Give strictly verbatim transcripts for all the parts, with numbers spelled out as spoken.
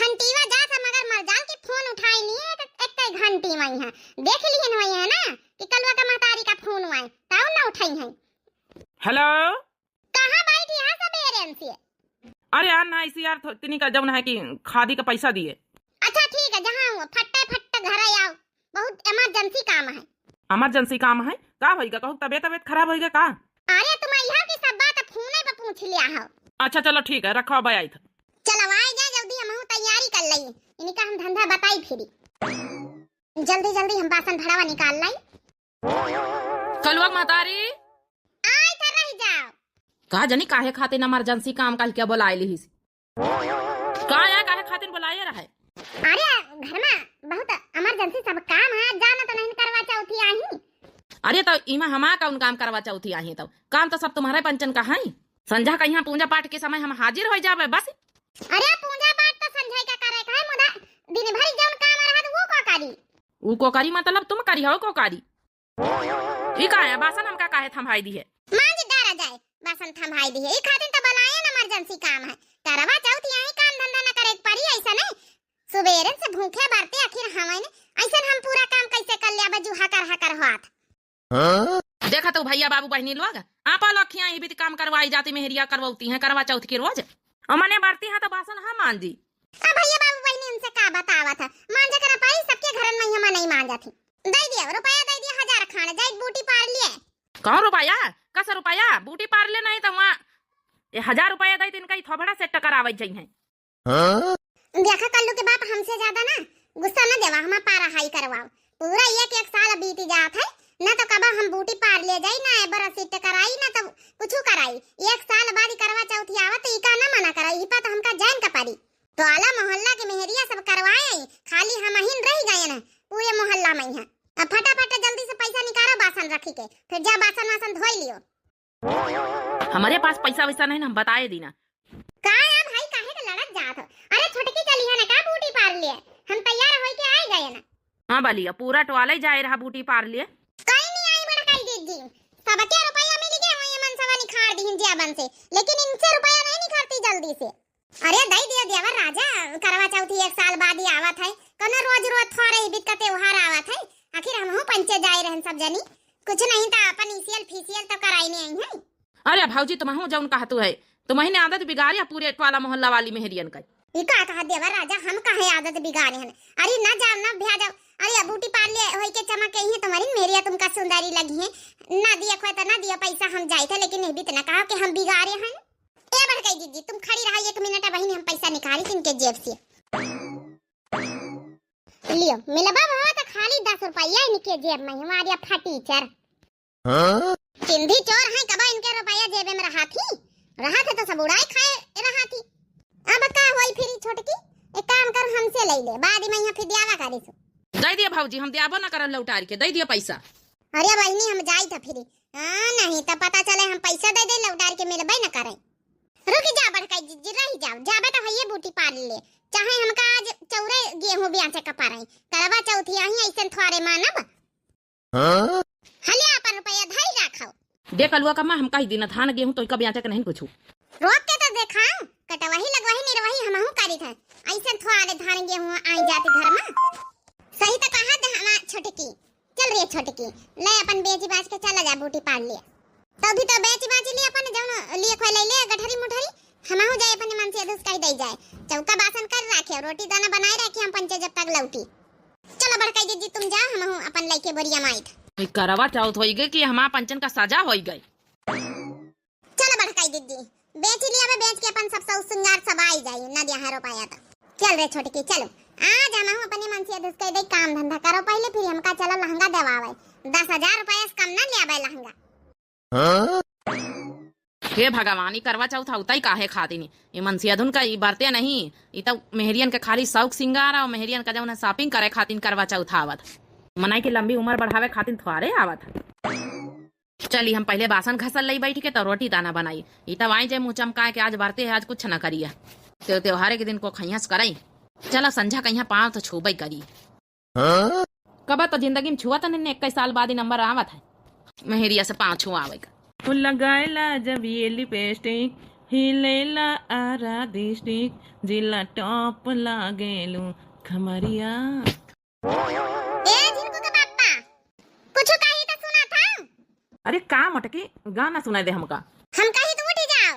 घंटीवा जात है, मगर मर जान के फोन उठाई नहीं है, एक, एक कई घंटी में है। देख लिहन वही है ना कि कलुआ का महतारी का फोन आए, तब न उठाई है। हेलो। कहाँ बैठी है सबेरे से? अरे यार, ना इसी यार, थो-, तिनी का जौन है कि खादी का पैसा दिए। अच्छा ठीक है, जहाँ हुआ, फट्टे फट्टे घर आओ, बहुत इमरजेंसी काम है। इमरजेंसी काम है? का होइगा? कहूँ तबियत, तबियत खराब होइगा का? अरे तुम यहाँ की सब बात फोने पे पूछ लिया हो। अच्छा चलो ठीक है, रखो, अब आई था। चलो आई जा जल्दी, हम तारी कर लई, इनका हम धंधा बताई फिरी। जल्दी जल्दी हम बासन भड़ावा निकाल लाई। कलुआ महतारी। आई था, रह जाओ। का जनी काहे खातिर इमरजेंसी काम कह के बोलाए लिहिस? का या काहे खातिर बोलाए रहे? अरे घर में बहुत इमरजेंसी सब काम है, जाना तो नहीं करवा चौथी आई। अरे तो इमा हमा कौन काम करवा चौथी आई? तो काम तो सब तुम्हारे पंचन का है। संझा कहिया पूजा पाठ के समय हम हाजिर हो जावे बस। अरे पूजा पाठ तो संझा का करे का है, मुदा दिन भर जौन काम रहत वो का करी? ऊ को करी मतलब तुम करी हो को करी? ई का है, बासन हमका काहे थम्हाई दी है? मांज डारा जाए, बासन थम्हाई दी है। ई खातिर तो बलाए न इमरजेंसी काम है। करवा चौथ यही काम धंधा न करे के पड़ी, ऐसा नहीं। सुबेरे से भूखे बरते आखिर हमें ने, ऐसा हम पूरा काम कैसे कर लिया बे, जो हकर हकर हाथ। हाँ? देखा तो भैया बाबू बहनी लोग, आप लोग खिया ही भी काम करवाई जाती, मेहरिया करवाती हैं करवा चौथ के रोज। और मने बरती हैं तो बासन हम मांजी। अब भैया बाबू बहनी उनसे का बतावत है, मांजे करा पाई, सबके घरन में हम नहीं मांजत ही। दे दिया, रुपया दे दिया, हजार खान, जाए बूटी पार लिए। कहो रुपया? कस रुपया? बूटी पार ले नहीं तो वहाँ ये हजार रुपया दे, इनका ही थोबड़ा सेट करावे जाई है। हाँ? देखा कल्लू के बाप, हमसे ज्यादा ना गुस्सा न देवा, हमा पारा हाई करवाओ। पूरा एक एक साल बीत जात है, ना तो कबा हम बूटी पार ले जाई, ना एबर सेट कराई, ना तो कुछ कराई। एक साल बाद ही करवा चौथ आवत, तो इका ना मना करा, ई पर तो हमका जान का पड़ी। टोला मोहल्ला के मेहरिया सब करवाए, खाली हमहिन रह गए न पूरे मोहल्ला में है। अब फटाफट जल्दी से पैसा निकालो बासन रखी के, फिर जा बासन वासन धोई लियो। हमरे पास पैसा वैसा नहीं ना, हम बताए दी ना। का या भाई, काहे के लड़त जात हो? अरे छोटकी चली है ना का बूटी पार लिए? हम तैयार होई के आए गए ना। हाँ बलिया, पूरा टोला ही जाए रहा बूटी पार लिए। कहीं नहीं आई बड़काई दीदी, सबके रुपया मिल गया, वही मन सवा निखार दीन जियाबन से, लेकिन इनसे रुपया नहीं निखारती जल्दी से। अरे दई दिया देवर राजा, करवा चौथ एक साल बाद ही आवत है, कौनो रोज रोज थोड़े ही बित का त्योहार आवत है, आखिर हमहू पंचे जाए रहन सब जनी, कुछ नहीं तो अपन इसियल फिसियल तो कराई नहीं आई है। अरे भौजी, तुमहू जौन कहतू है, तुमही ने आदत बिगाड़ी है पूरे टोला मोहल्ला वाली मेहरियन का। ई का कहा देवर राजा, हम काहे आदत बिगाड़े हन? अरे ना जाओ ना भ्या जाओ, अरे बूटी पार ले होई के चमक के ही तुम्हारी मेहरिया तुमका सुंदरी लगी है, ना दिया खोए तो ना दिया पैसा, हम जाए थे, लेकिन ये भी तो ना कहा कि हम बिगाड़े हन। ए बड़काई दीदी, तुम खड़ी रहा एक मिनट, बहिनी हम पैसा निकाली इनके जेब से। लियो, मिलबा भवा तो खाली दस रुपया इनके जेब में, हमारे फटीचर। हाँ? चिंधी चोर हैं, कबा इनके रुपया जेबे में रहा थी, रहा थे तो सब उड़ाए खाए रहा थी। अब का होई फिर छोटकी, एक काम कर, हमसे ले ले, बाद में यहाँ फिर दियावा करी सु। दे दिया भौजी, हम दियाबो ना करल लौटार के, दे दिया पैसा। अरे बहिनी, हम जाई था फिर, हाँ, नहीं तो पता चले हम पैसा दे दे, लौटार के मिलबे न करे। रुक जा बड़काई जिज्जी, रह जाओ, जाबे तो हइये बूटी पार ले, चाहे हमका आज चौरे गेहूं बेचे का पड़े, करवा चौथ आई, ऐसन थोड़े मानब। हाँ? हले अपन रुपया धई राखो। देख अलुआ का माँ, हम कही दिन धान गेहूं तो इका बेचे के नहीं कुछ। रोक के तो देखा, कटवही लगवही निरवही हमहू करी थे, ऐसन थोड़े धान गेहूं आई जाते घर में। सही तो कहा दे हमार छोटकी। चल रे छोटकी, ले अपन बेची बाच के चला जा बूटी पार लिए। तो भी तो बेची बाच लिए अपन जौन लिए खोए ले ले गठरी मुठरी, हमहू जाए अपने मन से अधुस कह दे जाए। चौका बासन कर राखे, रोटी दाना बनाए राखे, हम पंचे जब तक लौटी। चलो बड़काई दीदी तुम जाओ, हमहू अपन लइके बोरिया माइत। ई करवा चौथ होई गई कि हमार पंचन का सजा होई गई। चलो बड़काई दीदी, बेच लिया बे, बेच के अपन सब सौ सिंगार सब आई जाई, ना दिया है रुपया तो। चल रे छोटकी, चलो। आज हमहू अपने मन से अधुस कह दे, काम धंधा करो पहले, फिर हमका चलो लहंगा देवावे। दस हजार रुपया से कम ना लिया बे लहंगा। हाँ? हे भगवान, ई करवा चौथ होता ही काहे खातिर नहीं? ई मनसियाधुन का ई बरते नहीं, ई तो मेहरियन के खाली शौक सिंगार और मेहरियन का जौन shopping करे खातिर करवा चौथ आवत। मनई के लंबी उम्र बढ़ावे खातिर थोड़े आवत। चली, हम पहले बासन घसल लई बैठ के, तो रोटी दाना बनाई। ई तब आई जे मुँह चमकाए के आज बरते है, आज कुछ न करिया। ते त्योहारे के दिन को खैहस करई। चला, संझा कहिया पाँव तो छूबई करी। हाँ? कबा तो जिंदगी में छुआ तो नहीं, इक्कीस साल बाद ही नंबर आवत है। मेहरिया से पाँव छुआवे का। ओ लगाएला जब ये लिपस्टिक, हिलेला आरा डिस्ट्रिक्ट, जिला टॉप लागेलू खमरिया। ए झिनकू के बाप्पा, कुछ कही तो सुना था। अरे का मोटकी, गाना सुनाई दे हमका। हम कही तो उठी जाओ।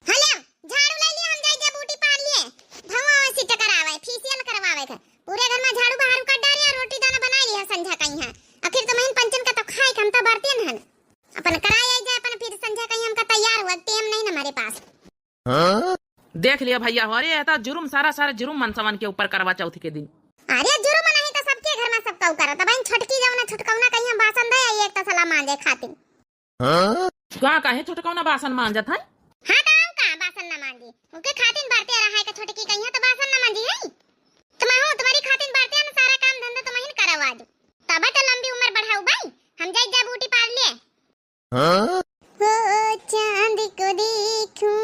हेलो, झाड़ू ले लिया, हम जाई जा बूटी पार लिए। भवा वैसी टकरावे, फेशियल करवावे के। पूरे घर में झाड़ू बहारू कर डाले और रोटी दाना बना लिया संझा कहीं है। आखिर तो महीन पंचन का तो खाए के हम तो बरते न हन। अपन कराए आई जाए, अपन फिर संझा कहीं हमका तैयार हुआ, टेम नहीं न हमारे पास। देख लिया भैया हो, अरे ये तो जुर्म, सारा सारा जुर्म मनसवन के ऊपर करवा चौथ के दिन। अरे जुर्म नहीं तो सबके घर में सबका करत, अब इन छोटकी जौना छोटकौना कहीं हम बासन दे आई एक तसला मांजे खातिर। का कहे छोटकौना बासन मांजत है? हाँ तो हम का बासन ना मांजी, उनके खातिर बरते रहा है कि छोटकी कहीं तो बासन ना मांजी है। तुम हो, तुम्हारी खातिर बरते ना, सारा काम धंधा तुम ही करवा दो। तब तो लंबी उम्र बढ़ाऊ भाई, हम जाई जा बूटी पार लिए। ओ चांद को देखूं,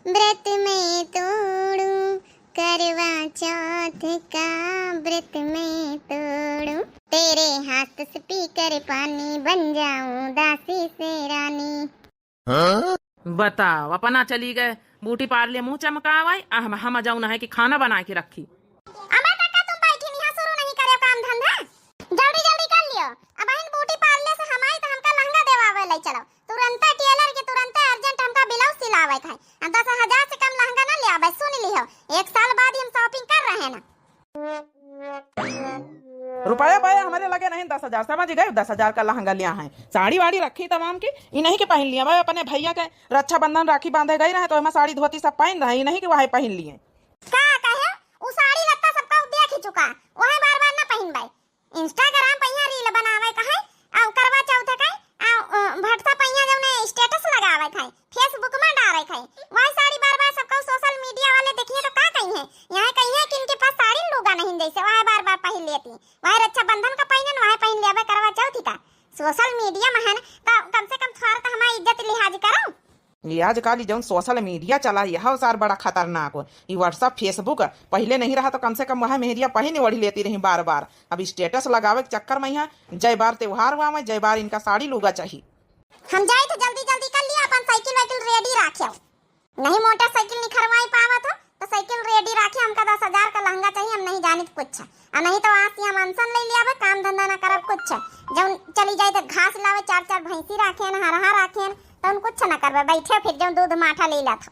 व्रत मैं तोड़ूं, करवा चौथ का व्रत मैं तोड़ूं। तेरे हाथ स्पीकर पानी, बन जाऊं दासी से रानी। बताओ, अपना चली गए बूटी पार ले मुंह चमकावाई, आ हम, हम जाऊं ना है कि खाना बना के रखी। अबे काका, तुम बैठी नहीं, शुरू नहीं करे काम धंधा? जल्दी जल्दी कर लियो। अब बहन बूटी पार्लर से हम आई तो हमका लहंगा देवावे ले चलो। तुरंते टेलर के तुरंते अर्जेंट हमका ब्लाउज सिलावे के है। आ दस हजार से कम लहंगा ना ले आवे, सुन लिहो। एक साल बाद ही हम शॉपिंग कर रहे हैं ना। रुपया पाया हमारे लगे नहीं दस हजार, समझ गए? दस हजार का लहंगा लिया है, साड़ी वाड़ी रखी तमाम की, ई नहीं के पहन लिया। मैं अपने भैया के रक्षाबंधन राखी बांधे गई रहे तो हम साड़ी धोती सब पहन रहे, ई नहीं कि वही पहन लिए। का कहे? उ साड़ी लत्ता सबका उ देख ही चुका, वही बार बार ना पहनबे। Instagram पे यहाँ reel बनावे का है, आ करवा चौथ का, आ, अ, WhatsApp पे यहाँ जौने status लगावे का है, Facebook में डाले का है, वही साड़ी बार बार सबका social media वाले देखिए तो का कही है, यहाँ कही है कि इनके पास साड़ी लूगा नहीं जैसे वही बार बार पहन लेती, वही रक्षाबंधन का पहनन, वही पहन लेबे करवा चौथ का। Social media में है ना, तो कम से कम थोड़ा तो हमारी इज्जत लिहाज करो। ये आजकल ई जौन social media चला, यह सार बड़ा खतरनाक हो। ई WhatsApp, Facebook पहिले नहीं रहा तो कम से कम वह मेहरिया पहिने ओढ़ी लेती रही बार बार। अब status लगावे के चक्कर में यहाँ जय बार त्योहार हुआ में जय बार इनका साड़ी लूगा चाही। हम जाई तो जल्दी जल्दी कर लिया, अपन साइकिल वाइकिल ready राखे। नहीं मोटरसाइकिल निखरवाई पावत हो तो साइकिल ready राखे, हमका दस हजार का लहंगा चाहिए, हम नहीं जानित कुछ। आ नहीं तो आज से हम अनशन ले लिया, अब काम धंधा ना करब कुछ। जौन चली जाए तो घास लावे, चार चार भैंसी राखे न, हरहा राखे न, तो उन कुछ ना करबे, बैठे फिर जौन दूध माठा ले ला था।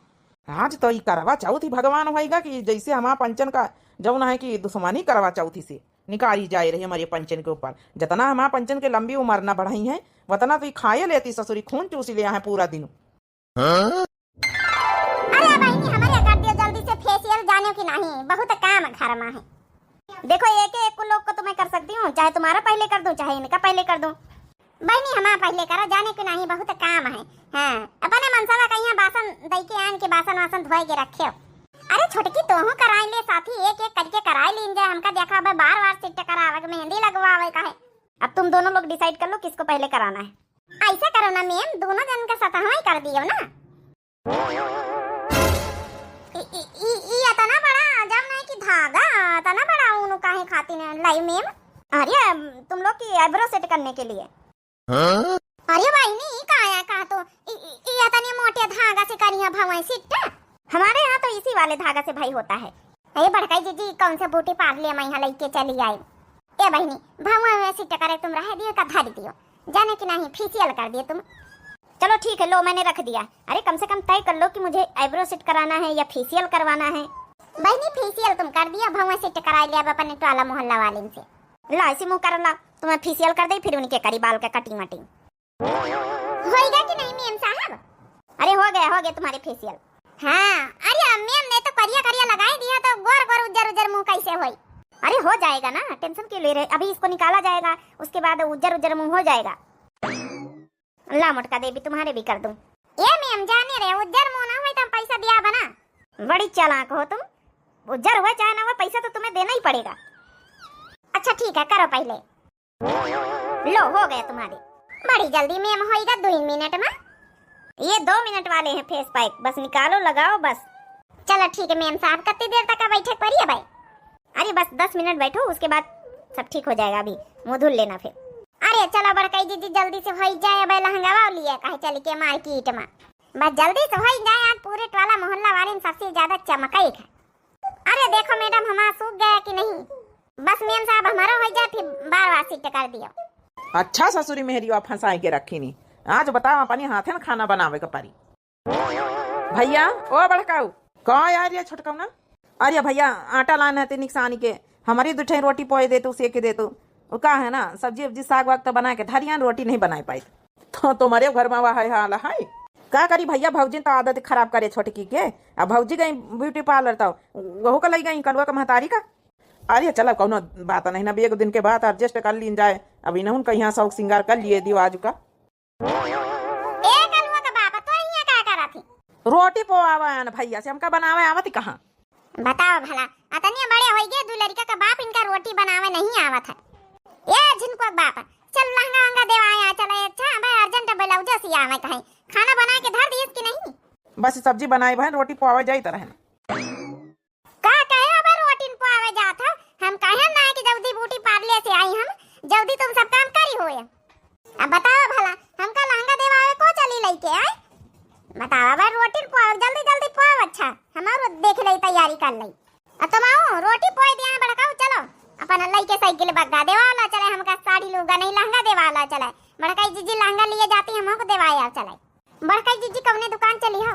आज तो ई करवा चौथ ही भगवान होइगा कि जैसे हमार पंचन का जौन है कि दुश्मनी करवा चौथी से निकारी जाए रही हमारे पंचन के ऊपर। जितना हमार पंचन के लंबी उम्र ना बढ़ाई है, उतना तो ई खाए लेती ससुरी, खून चूसी ले है पूरा दिन। अरे बहिनी, हमरे कर दियो जल्दी से फेशियल, जाने कि नहीं, बहुत काम घर में है। देखो, एक एक को लोग को तो मैं कर सकती हूँ, चाहे तुम्हारा पहले कर दूँ, चाहे इनका पहले कर दूँ। बहिनी, हमारा पहले करो, जाने कि नहीं, बहुत काम है। हाँ, अपने मनसवा का यहाँ बासन दई के आन के बासन वासन धोए के रखे हो। अरे छोटकी, तोहू कराई ले साथी, एक एक करके कराई लीन जाए। हमका देखा, अब बार बार सिट करावे के, मेहंदी लगवावे का है। अब तुम दोनों लोग decide कर लो किसको पहले कराना है। ऐसा करो ना मैम, दोनों जन का सतहवा ही कर दियो ना। ई, ई, ई, ई इतना बड़ा जब नहीं कि धागा, इतना बड़ा ऊन काहे खातिर लाई मैम? अरे, तुम लोग की eyebrow set करने के लिए। अरे बहिनी, ई का आया का तो, ई, ई, ई इतने मोटे धागा से करिया भवाई सिट्टा? हमारे यहाँ तो इसी वाले धागा से भाई होता है। अरे बड़काई जीजी, कौन से बूटी पार ले मैं यहाँ लेके चली आई? ए बहिनी, भवा वैसी टकरे तुम रह दियो का धर दियो, जाने कि नहीं फेशियल कर दियो तुम। चलो ठीक है, लो मैंने रख दिया। अरे कम से कम तय कर लो कि मुझे eyebrow set कराना है या फेशियल करवाना है। बहिनी फेशियल तुम कर दियो, भवा से टकरा लिया अब अपने टोला मोहल्ला वाले से। ला इसी मुँह कर ला, तुम्हें फेशियल कर दे फिर उनके करी बाल का कटिंग वटिंग। होइगा कि नहीं मेम साहब? अरे हो गया, हो गया तुम्हारे फेशियल। हाँ, अरे मेम ने तो करिया करिया लगाई दिया तो गोर गोर उज्जर उज्जर मुँह कैसे होई? अरे हो जाएगा ना, tension क्यों ले रहे, अभी इसको निकाला जाएगा, उसके बाद उज्जर उज्जर मुँह हो जाएगा। ला मोटका देवी तुम्हारे भी कर दूँ। ए मेम जाने रहे उज्जर मुँह ना होई तो हम पैसा दिया बना। बड़ी चालाक हो तुम, उज्जर हुआ चाहे ना हुआ पैसा तो तुम्हें देना ही पड़ेगा। अच्छा ठीक है, करो पहले। लो, हो गया तुम्हारे। बड़ी जल्दी मेम होइगा, दो ही मिनट में। ये दो मिनट वाले हैं फेस पैक, बस निकालो, लगाओ बस। चलो ठीक है मेम साहब, कितनी देर तक बैठे के पड़ी है भाई? अरे बस दस मिनट बैठो, उसके बाद सब ठीक हो जाएगा, अभी मुँह धुल लेना फिर। अरे चलो बड़काई दीदी, जल्दी से हो जाए भाई, लहंगावा लिए काहे चल के मार्केट में। बस जल्दी से होइ जाए, आज पूरे टोला मोहल्ला वाले में सबसे ज्यादा चमकई है। अरे देखो मैडम, हमारा सूख गया कि नहीं? बस मेम साहब, हमारो होइ जाए, फिर बार बार सीट कर दियो। अच्छा ससुरी मेहरिया फंसाई के रखी नी, आज बताओ अपने हाथे न खाना बनावे के परी। भैया, ओ बड़काऊ, का यार ये छोटकाऊ ना? अरे भैया, आटा लान है ते निकसानी के, हमारी दो ठे रोटी पोए दे तू, सेके दे तू। वो का है ना, सब्जी उब्जी साग वाग तो बना के धरिया, रोटी नहीं बनाए पाई। तो तुम्हारे घर में वह है हाल है। का करी भैया, भौजी तो आदत खराब करे छोटकी के। अब भौजी गई ब्यूटी पार्लर तो वहू का लई गई कलुआ का महतारी का। अरे चलो कौनो बात नहीं ना, अब एक दिन के बाद एडजस्ट कर लीन जाए, अब इन्हों का यहाँ शौक सिंगार कर लिए दियो आज का। ए कलुआ का बाप, तो यहाँ का करत ही? रोटी पोआवा आन भैया से, हमका बनावे आवत ही कहाँ? बताओ भला, अतनिया बड़े होइ गए, दू लड़का का बाप इनका रोटी बनावे नहीं आवत है। ए झिनकुआ का बाप, चल लहंगा वहंगा देवाए आ चले। अच्छा, अबे अर्जेंट ब्लाउज सियावे कहे, खाना बना के धर दिए कि नहीं? बस सब्जी बनाई बहन, रोटी पोआवे जाई तरह। का कहे अबे रोटी न पोआवे जात है? हम कहे ना कि जल्दी ब्यूटी पार्लर से आई हम, जल्दी तुम सब काम करी होए। अब बताओ भला, हमका लहंगा देवावे को चली लइके आए? बताओ, अब रोटी पोआओ, जल्दी जल्दी पोआओ। अच्छा, हमारो देख लई, तैयारी कर लई। अब तुम आओ, रोटी पोए दिया है बड़काऊ, चलो। अपन लइके साइकिल बग्गा देवाला चले, हमका साड़ी लूगा नहीं, लहंगा देवाला चले। बड़काई जीजी लहंगा लिए जाती, हमको देवाए आओ चले। बड़काई जीजी कौने दुकान चली हो?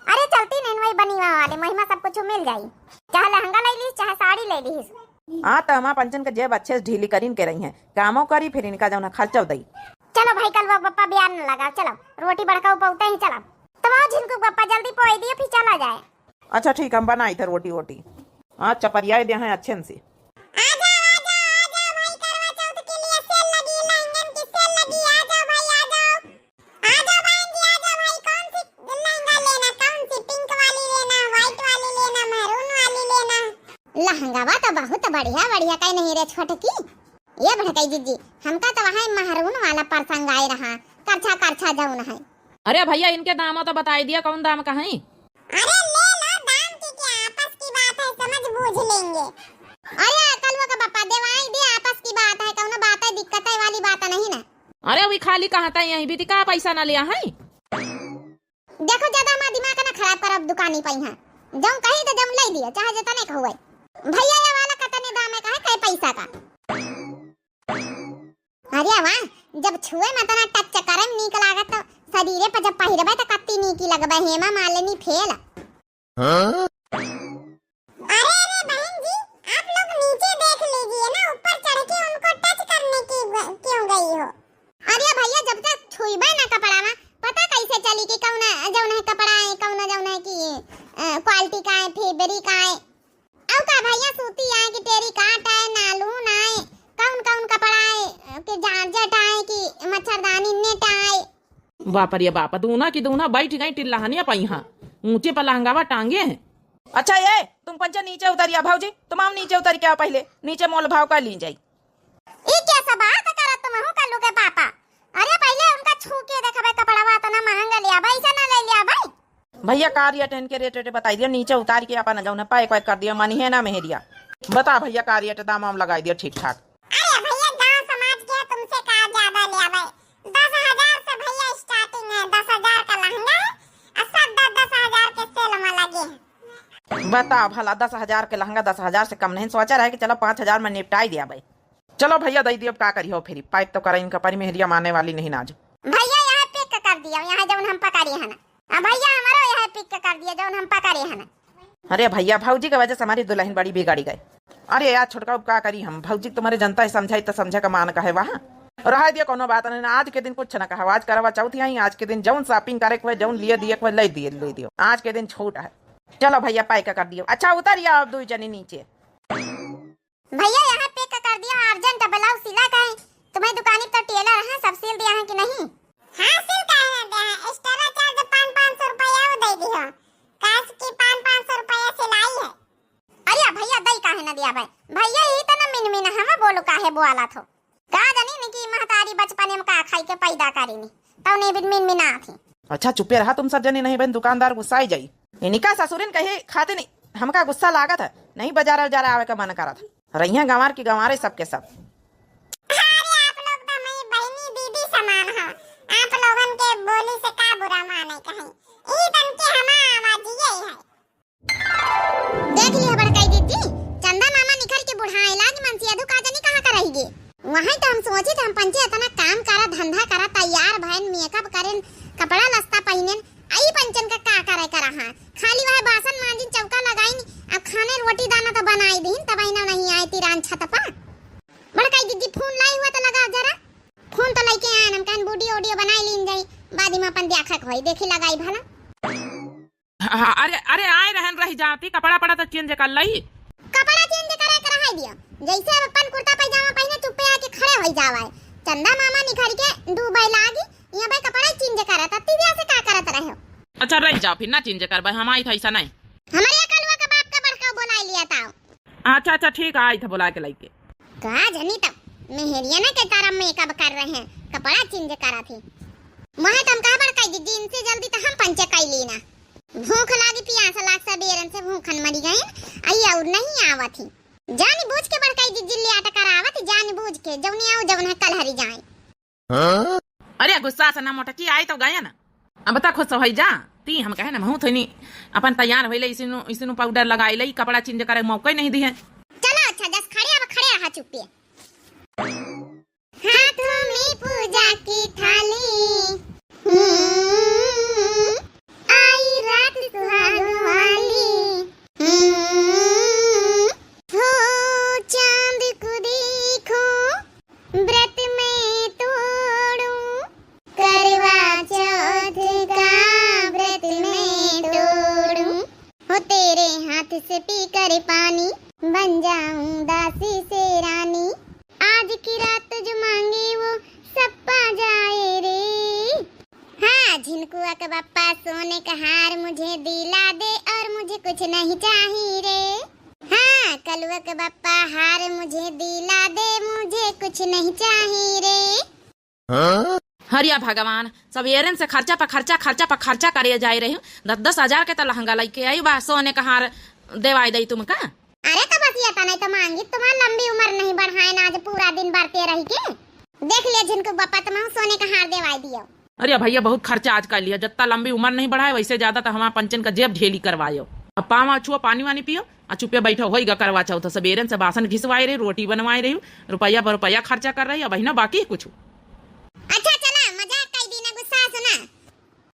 अरे चलती नहीं, वही बनिया वाले, महिमा सब कुछ मिल जाई। चाहे लहंगा ले ली, चाहे साड़ी ले ली। हाँ, तो हमार पंचन के जेब अच्छे से ढीली करीन के रही हैं, कामो करी, फिर इनका जौन है खर्चो दई। चलो भाई, कलुआ बप्पा बियान न लगा, चलो रोटी बड़काऊ पौते ही चला। तब आओ झिनकू बप्पा, जल्दी पोई दियो, फिर चला जाए। अच्छा ठीक, हम बनाई थे रोटी वोटी। हाँ, चपरियाए दे हैं अच्छे से। आ जाओ, आ जाओ, आ जाओ भाई, करवा चौथ के लिए सेल लगी, लहंगन की सेल लगी, आ जाओ भाई, आ जाओ। आ जाओ बहन जी, आ जाओ भाई, कौन सी लहंगा लेना, कौन सी पिंक वाली लेना, व्हाइट वाली लेना, मैरून वाली लेना? लहंगावा तो बहुत बढ़िया बढ़िया कहीं नहीं रे छोटकी। ये बड़काई जीजी, हमका तो वहाँ महरून वाला पसंद आए रहा, करछा करछा जौन है। अरे भैया, इनके दामो तो बताई दिया, कौन दाम का है? अरे ले लो, दाम की क्या, आपस की बात है, समझ बूझ लेंगे। अरे कलुआ का बप्पा, देवाई दे, आपस की बात है, कौनो बात है, दिक्कत है वाली बात नहीं ना। अरे वी खाली कहाँ था, यहीं भी थी, का पैसा ना लिया है? देखो, ज्यादा हमार दिमाग ना खराब करब दुकानी पे यहाँ। जौन कही तो जौन ले लियो, चाहे जितने का हुए। भैया, ये वाला कतने दाम है, कहे, कहे पैसा का? अरे वाह, जब छुए में तना टच करे में नीक लागत, तो शरीरे पर जब पहिरबे तो कत्ती नीकी लगबे, हेमा मालिनी फेल। हाँ? अरे, अरे बहन जी, आप लोग नीचे देख लीजिए ना, ऊपर चढ़ के उनको टच करने की ग-, क्यों गई हो? अरे भैया, जब तक छुईबे ना कपड़ा में, पता कैसे चली कि कौन जौन है कपड़ा है, कौन जौन है कि, अ, क्वालिटी का है, फेब्रिक का है? अउ का भैया, सूती आए कि टेरिकॉट आए, नालून आए, कौन कौन कपड़ा आए, कि जारजेट आए, कि मच्छरदानी नेट आए। बाप रे बाप, दूना की दूना बैठ गई टिल्लाहनिया पइहाँ, ऊंचे पर लहंगावा टांगे हैं। अच्छा ये, तुम पंचे नीचे उतरिया भौजी, तुम आओ नीचे उतर के आओ, पहले नीचे मोल भाव कर ली जाई। ई क्या सब बात करत तुम हो कल्लू के पापा? अरे पहले उनका छू के देखबे कपड़वा, इतना महंगा लिया बा, ऐसा ना ले लिया भाई। भैया का रेट है इनके, रेट रेट बताई दिया, नीचे उतार के अपन जौन है पैक वैक कर दिया, मानी है ना मेहरिया। बता भैया का रेट, दाम वाम लगाई दिया ठीक ठाक। अरे भैया, गांव समाज के तुमसे का ज्यादा लिया भाई, दस हजार से भैया स्टार्टिंग है, दस हजार का लहंगा है और सब दस दस हजार के सेल में लगे हैं। बता भला, दस हजार के लहंगा दस हजार से कम नहीं, सोचा रहे कि चलो पाँच हजार में निपटाई दिया भाई। चलो भैया, दई दियो, अब का करी हो, फिर पैक तो करे इनका परी, मेहरिया माने वाली नहीं ना आज। भैया, यहाँ पैक कर दियो, यहाँ जौन हम पकड़ी है ना। हाँ भैया, हमारो यहाँ पैक कर दियो, जौन हम पकड़ी है ना। अरे भैया, भौजी के वजह से हमारी दुल्हन बड़ी बिगड़ी गई। अरे यार छोटका, अब का करी हम, भौजी तुम्हारे जनता ही समझाई तो समझे का मान का है वहाँ। रहा दिया, कोनो बात नहीं ना, आज के दिन कुछ ना कहा, आज करवा चौथ आई, आज के दिन जौन shopping करे के होए, जौन लिए दिए के होए, ले दिए, ले दियो, आज के दिन छूट है। चलो भैया, पैक कर दियो। अच्छा उतरिया अब दू जनी नीचे। भैया, यहाँ पैक कर दिया, अर्जेंट ब्लाउज सिला का है। तुम्हारी दुकानी पर टेलर है, सब सिल दिया है कि नहीं? हाँ, सिल का है दिया है। एक्स्ट्रा चार्ज पाँच पाँच सौ रुपया वो दे दियो। कैश की पाँच पाँच सौ रुपया सिलाई है। अरे भैया, दई काहे ना दिया भाई? भैया, यही तो ना मिनमिन हमें बोलो काहे बोला थो। का जानी नी कि महतारी बचपने में का खाई के पैदा करी नी, तब नहीं बिन मिनमिना थी। अच्छा चुपे रहा तुम सब जने, नहीं बहन दुकानदार गुस्साई जाई। इनका ससुरिन कहे खाते नहीं, हमका गुस्सा लागत है, नहीं बाजार उजार आवे का मन करत है। रहिया गंवार की गंवारे सबके सब। अरे आप लोग तो हमारी बहनी दीदी समान हो, आप लोगन के बोली से का बुरा माने कहीं। देख लिया बड़काई दीदी, चंदा मामा निखर के बुढ़ाए लागी, मनसेधू का जनी कहाँ का रहि गे। वहीं तो हम सोचित हम पंचे इतना काम करा, धंधा करा, तैयार भयन, मेकअप करेन, कपड़ा लत्ता पहिनेन, आई पंचन का का करे करा हाँ, खाली वह बासन मांजिन, चौका लगाइन, अब खाने रोटी दाना तो बनाई दीन, तब इन्हें नहीं आए तिरान छत पर। बड़काई दीदी फोन लाई हुआ तो लगा जरा। फोन तो लइके आन, हम कहन वीडियो ऑडियो बनाई लीन जाई, बाद में अपन देखक होई, देखी लगाई भला। हाँ, अरे, अरे, आए रहन रहि जाती, कपड़ा पड़ा तो चेंज कर लई। कपड़ा चेंज करे के रहाई दियो, जैसे अब अपन कुर्ता पैजामा पहिने चुप्पे आके खड़े होई जावा है। चंदा मामा निखर के डूबे लागी, यहाँ भाई कपड़ा चेंज करे, तत्ती दिया से का करत रहे हो? अच्छा, रहि जाओ फिर, ना चेंज करबे, हम आई था ऐसा नहीं। हमारे कलुआ का बाप का बड़का बोलाई लिया था। अच्छा, अच्छा, ठीक है, आई था बोला के लइके। का जनी तब मेहरिया ना के तारा मेकअप कर रहे हैं, कपड़ा चेंज करा थी। वह तो हम कहा बड़काई दीदी, इनसे जल्दी तो हम पंचे कई ली ना। भूख लागी, पियास लाग, सबेरन से भूखन मरी गए। आई और नहीं आवत ही। जानी बूझ के बड़काई दीदी ले आटा करावत, जानी बूझ के जौनी आओ जौन है कल हरी जाए। अरे गुस्सा से ना मोटकी, आई तो गया ना। अब बता खुश होई जा। ती हम कहे ना महू थोनी अपन तैयार होइले, इसनु, इसनु पाउडर लगाई ले, कपड़ा चेंज करे मौका ही नहीं दिए। चलो अच्छा, जस खड़े अब खड़े रहा चुप्पे। हाथों में पूजा की थाली, हम्म, आई रात सुहाग वाली, हम्म, हो चांद को देखो, व्रत मैं तोड़ूं, करवा चौथ का व्रत मैं तोड़ूं। हो तेरे हाथ से पीकर पानी, बन जाऊं दासी से रानी। आज की रात जो मांगे वो सब पा जाए रे। हाँ, झिनकुआ के बप्पा सोने का हार मुझे दिला दे और मुझे कुछ नहीं चाहिए रे। हाँ, कलुआ के बप्पा हार मुझे दिला दे, मुझे कुछ नहीं चाहिए रे। हरिया भगवान, सबेरन से खर्चा पर खर्चा, खर्चा पर खर्चा करे जाए रही। दस दस हजार के तो लहंगा लइके आई बा, सोने का हार देवाई दई तुमका। अरे तो बस ये तने तो मांगी, तुम्हार लंबी उम्र नहीं बढ़ाए ना, आज पूरा दिन बरते रही के। देख लिया झिनकू बप्पा, तुम सोने का हार देवाई दियो। अरे भैया, बहुत खर्चा आज कर लिया, जितना लंबी उम्र नहीं बढ़ाए, वैसे ज्यादा तो हमार पंचन का जेब ढेली करवायो। अब पाँव छुओ, पानी वानी पियो, आ चुपे बैठो, होइगा करवा चौथ। सबेरन से बासन घिसवाए रही, रोटी बनवाए रही, रुपया पर रुपया खर्चा कर रही, अब ना बाकी कुछ। अच्छा चला, मजाक कई दी ना, गुस्सा से ना।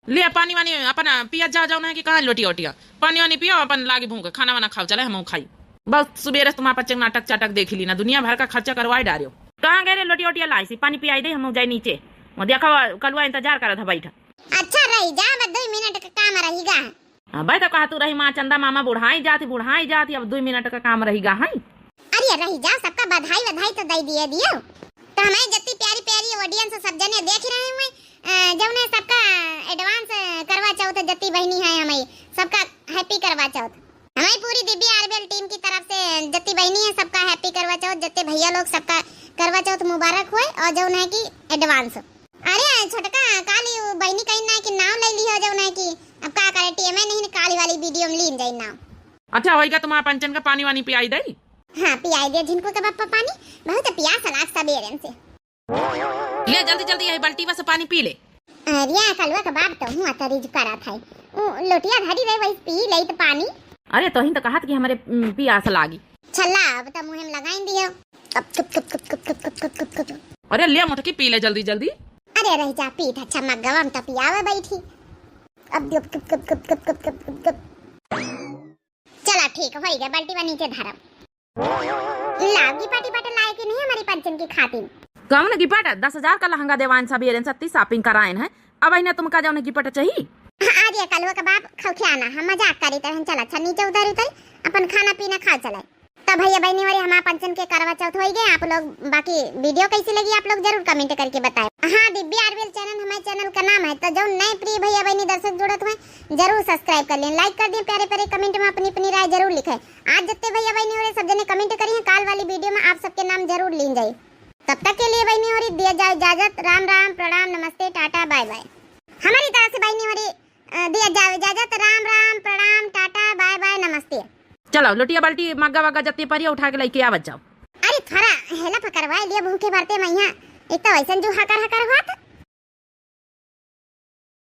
ले पानी वानी अपन पिया जा, जाओ ना कि कहाँ लोटिया ओटिया, पानी वानी पियो, अपन लागी भूख, खाना वाना खाओ, चले हम खाई। बस सुबेरे से तुम्हार पंचन नाटक चाटक देख ली ना, दुनिया भर का खर्चा करवाए डारियो। कहाँ गए रे लोटिया ओटिया लाई सी, पानी पियाई दे, हम जाए नीचे। वो देखो कलुआ इंतजार करत है बैठा। अच्छा रही जा, बस दो मिनट का काम रहीगा। हाँ, भाई तो कहा तू रही माँ चंदा मामा बुढ़ाई जाती, बुढ़ाई जाती, अब दो मिनट का काम रहीगा है। अरे रही जा, सबका बधाई वधाई तो दे दिए दियो। तो हमारे जत्ती प्यारी प्यारी audience सब जने देख रहे हुए, अ, जौने सबका advance करवा चौथ जत्ती बहिनी है हमारी, सबका happy करवा चौथ। हमारी पूरी दिव्या आरबीएल team की तरफ से जत्ती बहिनी है सबका happy करवा चौथ, जत्ते भैया लोग सबका करवा चौथ मुबारक हुए और जौन है कि advance। अरे छोटका, काली उ बहिनी कहीं ना कि नाम ले ली हो जौन है कि अब का करे, टीएमए नहीं न काली वाली वीडियो में लीन जाई नाम। अच्छा होइगा, तुम्हार पंचन का पानी वानी पियाई दई। हाँ पियाई दे झिनकू के बप्पा पानी, बहुत पियास लाग सबेरन से। ले जल्दी जल्दी यही बाल्टी में से पानी पी ले। अरे कलुआ के बाप तो हुआ तरीज करत है, उ लोटिया धरी रहे वही पी ले तो पानी। अरे तोहिन तो कहत कि हमरे, उम, पियास लागी। छल्ला अब तो मुँह में लगाइन दियो। अब चुप, चुप, चुप। अरे ले मोटकी पी ले जल्दी जल्दी। अरे रह जा पीत अच्छा मग्गवा में तो पियावे बैठी। अब दियो चुप, चुप, चुप। चला ठीक होइगा, बाल्टी बा नीचे धरब। लाओ गिपट इपट लाए कि नहीं हमारी पंचन की खातिर? कौन गिपट? दस हजार का लहंगा देवाइन सबेरन सत्ती shopping कराइन है, अब इन्हें तुमका जौन गिपट चाहिए? हाँ, आ दिया कलुआ का बाप खौखियाना, हम मजाक करी तरह चला अच्छा नीचे उधर उतर अपन खाना पीना खा चले। तो भैया बहनी वाली हमारा पंचन के करवा चौथ होई गए, आप लोग बाकी वीडियो कैसी लगी आप लोग जरूर comment करके बताएं। हाँ, दिव्या आरबीएल channel हमारे channel का नाम है, तो जो नए प्रिय भैया बहनी दर्शक जुड़त हुए जरूर subscribe कर लें, like कर दें, प्यारे प्यारे comment में अपनी अपनी राय जरूर लिखें। आज जितने भैया बहनी हो रहे सब जने comment करिए, काल वाली वीडियो में आप सबके नाम जरूर लीन जाए। तब तक के लिए बहनी हो रही दिया जाए इजाजत, राम राम, प्रणाम, नमस्ते, टाटा, बाय बाय। हमारी तरफ से बहनी हो रही अ, दिया जाओ इजाजत। राम राम, प्रणाम, टाटा, बाय बाय, नमस्ते। चलो, लोटिया बाल्टी, मग्गा वग्गा जत्ती परिया उठा के लइके आवत जाओ। अरे, थोड़ा हेला पकड़वाए लिए, भूखे बरते मैया, एक तो वैसन जो हकर हकर हुआ था।